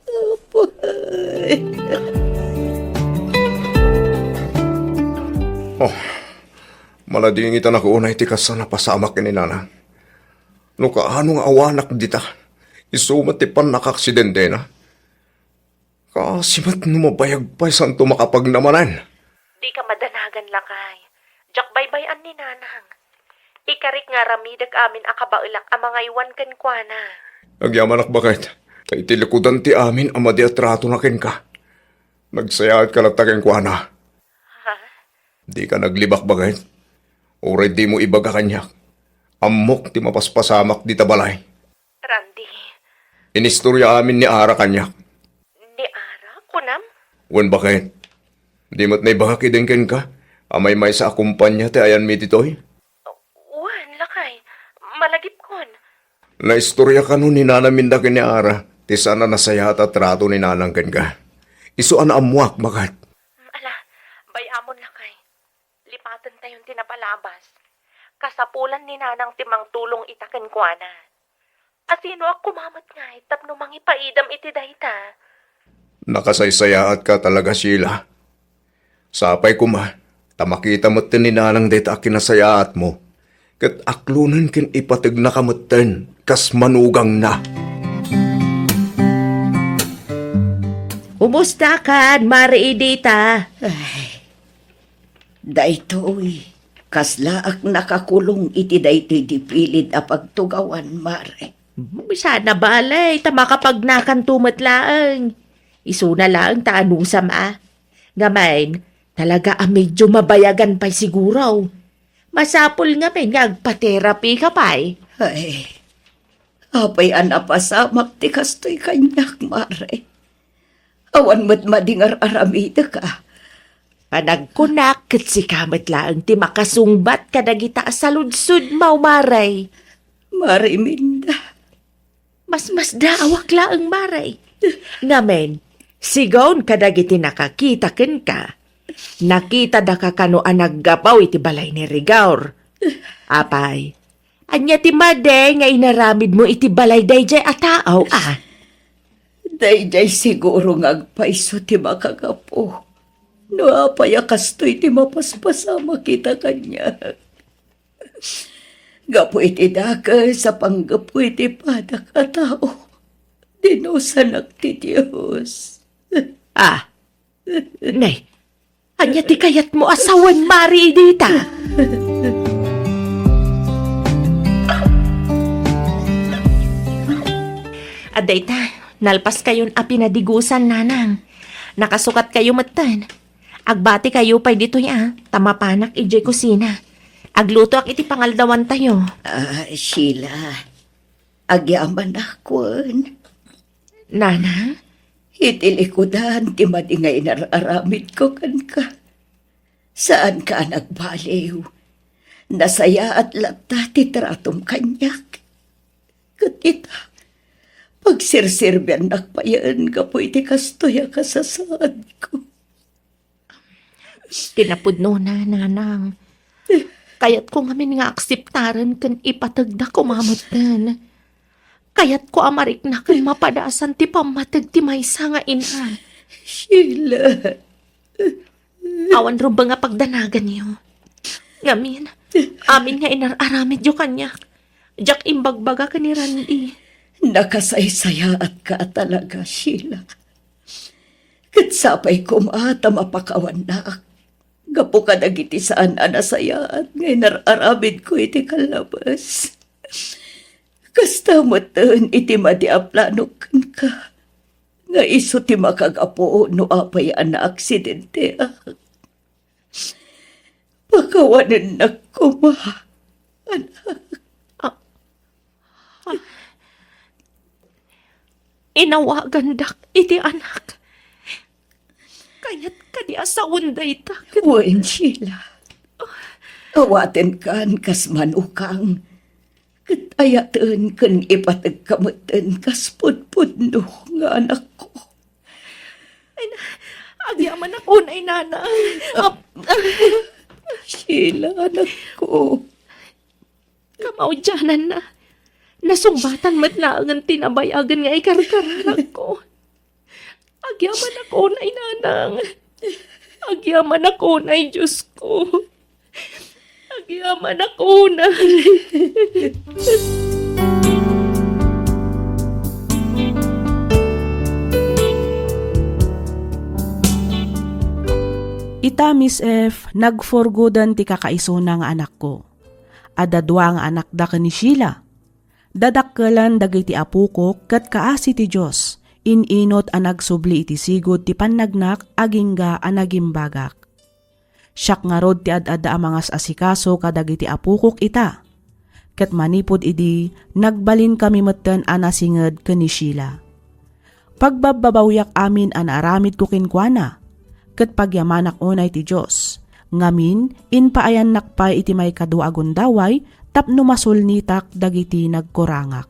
Apay. Oh, maladingitanak unay ti kas a napasamak ken ni Nanang. No kaano nga awanak dita, isu met ti pannakaaksidentena. Kaasi met no mabayag pay santo makapagnamanen. Dika madanagan, lakay. Diak baybay-an ni Nanang. Ikarik nga aramidek amin a kabaelak a mangaywan kenkuana. Agyamanak, baket, ta iti likudan ti amin a madi a tratona kenka, nagsayaatka latta kenkuana. Ha? Dika naglibak, baket. Uray dimo ibaga kaniak, ammok ti mapaspasamak dita balay. Randy. Inistorya amin ni Ara kaniak. Ni Ara, kunam? Wen, baket. Di met naibagak idin kenka a maymaysa a kompania ti ayanmi ditoy? Wen, lakay. Malagipkon. Naistorya kano ni Nanang Minda ken ni Ara ti saan a nasayaat a trato ni Nanang kenka. Isu a naammoak, baket. Ala, bay-amon, lakay. Lipatentayon ti napalabas. Kasapulan ni Nanang ti mangtulong ita kenkuana. Asinoak koma met ngay tapno mangipaidam iti dayta? Nakasaysayaatka talaga, Sheila. Sapay koma ta makita metten ni Nanang dayta a kinasayaatmo, ket aklonen ken ipategnaka metten kas manugangna. Kumustakan, Mare Edita? Ay, daytoy, kaslaak nakakulong iti daytoy dipilid a pagtugawan, Mare. Hmm, sana bale, ta makapagnakanto met laeng. Isuna laeng ta anusam a. Ngamin, talaga a medyo mabayagan pay siguro. Masapul ngamin nga agpa-therapy ka pay. Ay, apay a napasamak ti kastoy kaniak, Mare? Awan met madi nga ar-aramidek a. Panagkunak ket sika met laeng ti makasungbat kadagita a saludsodmo, Mare. Mare Minda. Masmasdaawak laeng, Mare. Ngamin, sigaw kadagiti nakakita kenka. Nakitada ka kano a naggapu iti balay ni Rigor. Apay, ania ti madi nga inaramidmo iti balay daydiay a tao, a? Daydiay siguro nga agpayso ti makagapu. No apay a kastoy ti mapaspasamak ita kaniak. Gapu iti dakes a panggapu iti padak a tao, dinusanak ti Dios. Ah, nay, ania ti kayatmo a sawen, Mare Edita? Adda ita, nalpaskayon a pinadigusan, nanang. Nakasukatkayo metten. Agbatikayo pay ditoy a, ta mapanak idiay kusina. Aglutoak iti pangaldawantayo. Ah, Sheila, agyamanak wen. Nanang? Iti likudan ti madi nga inar-aramidko kenka. Saanka a nagbaliw. Nasayaat latta ti tratom kaniak. Ket ita, pagserserbiannak payen gapu iti kastoy a kasasaadko. Kinapudnona, nanang. Kayatko ngamin nga akseptaren ken ipategda koma metten. Kayatko a marikna ken mapadasan ti pammateg ti maysa nga ina. Sheila. Awan rumbeng a pagdanaganyo. Ngamin, amin nga inar-aramidyo kaniak, diak imbagbaga ken ni Randy. Nakasaysayaatka a talaga, Sheila. Ket sapay koma ta mapakawannak gapu kadagiti saan a nasayaat nga inar-aramidko iti kallabes. Kasta metten iti madi a planok kenka, nga isu ti makagapu no apay a naaksidenteak. Pakawanennak koma, anak. Ah, ah. Inawagandak iti anak. Kayat kadi a sawen dayta ket Wen, Sheila. Awatenkan kas manukang. Ket ayaten ken ipategka metten kas pudpudno nga anakko. Ay, na, agyamanak unay, nanang. Ap-, Sheila, anakko. Kamaudiananna, nasungbatan met laengen ti nabayagen nga ikarkaranakko. Agyamanak unay, nanang. Agyamanak unay, Diosko. Agyamanak unay. Ita, Miss F, nagpurgoden ti kakaisuna nga anakko. Adda dua nga anakda ken ni Sheila. Dadakkelen dagiti apokok ket kaasi ti Dios, in-inut a nagsubli iti sigud ti pannagnak agingga a nagimbagak. Siak ngarud ti ad-adda a mangas-asikaso kadagiti apokok ita. Ket manipud idi, nagbalinkami metten a nasinged ken ni Sheila. Pagbabbabawiak amin a naaramidko kenkuana, ket pagyamanak unay ti Dios. Ngamin, impaayannak pay iti maikadua a gundaway tapno masulnitak dagiti nagkurangak.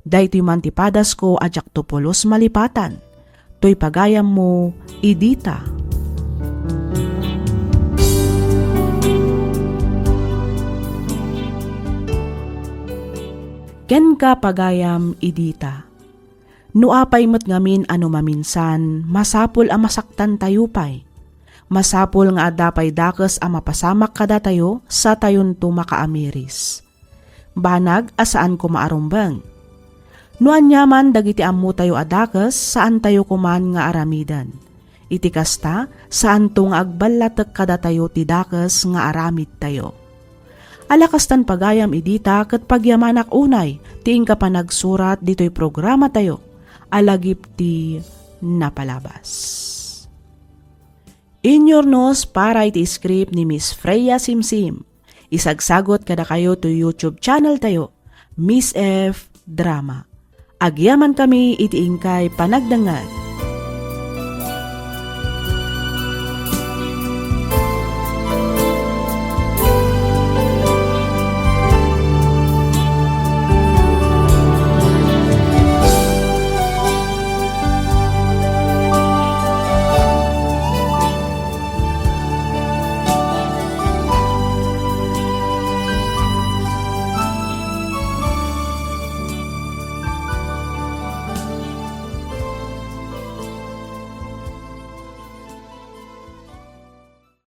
Daytoy man ti padasko a diakto pulos malipatan. Toy pagayammo, Edita. Kenka, pagayam, Edita. No apay met ngamin a no maminsan, masapul a masaktantayo pay. Masapul nga adda pay dakes a mapasamak kadatayo satayonto makaamiris. Banag a saan koma a rumbeng. No aniaman dagiti ammotayo a dakes, saantayo koman nga aramiden. Iti kasta, saanto nga agballatek kadatayo ti dakes nga aramidtayo. Ala kastan pagayam idita ket pagyamanak unay ti inka panagsurat ditoy programatayo a lagip ti napalabas. Inyurnos para iti script ni Miss Freya Simsim. Isagsagot kadakayo to YouTube channel tayo, Miss F Drama. Agyaman kami iti inkay panagdengngeg.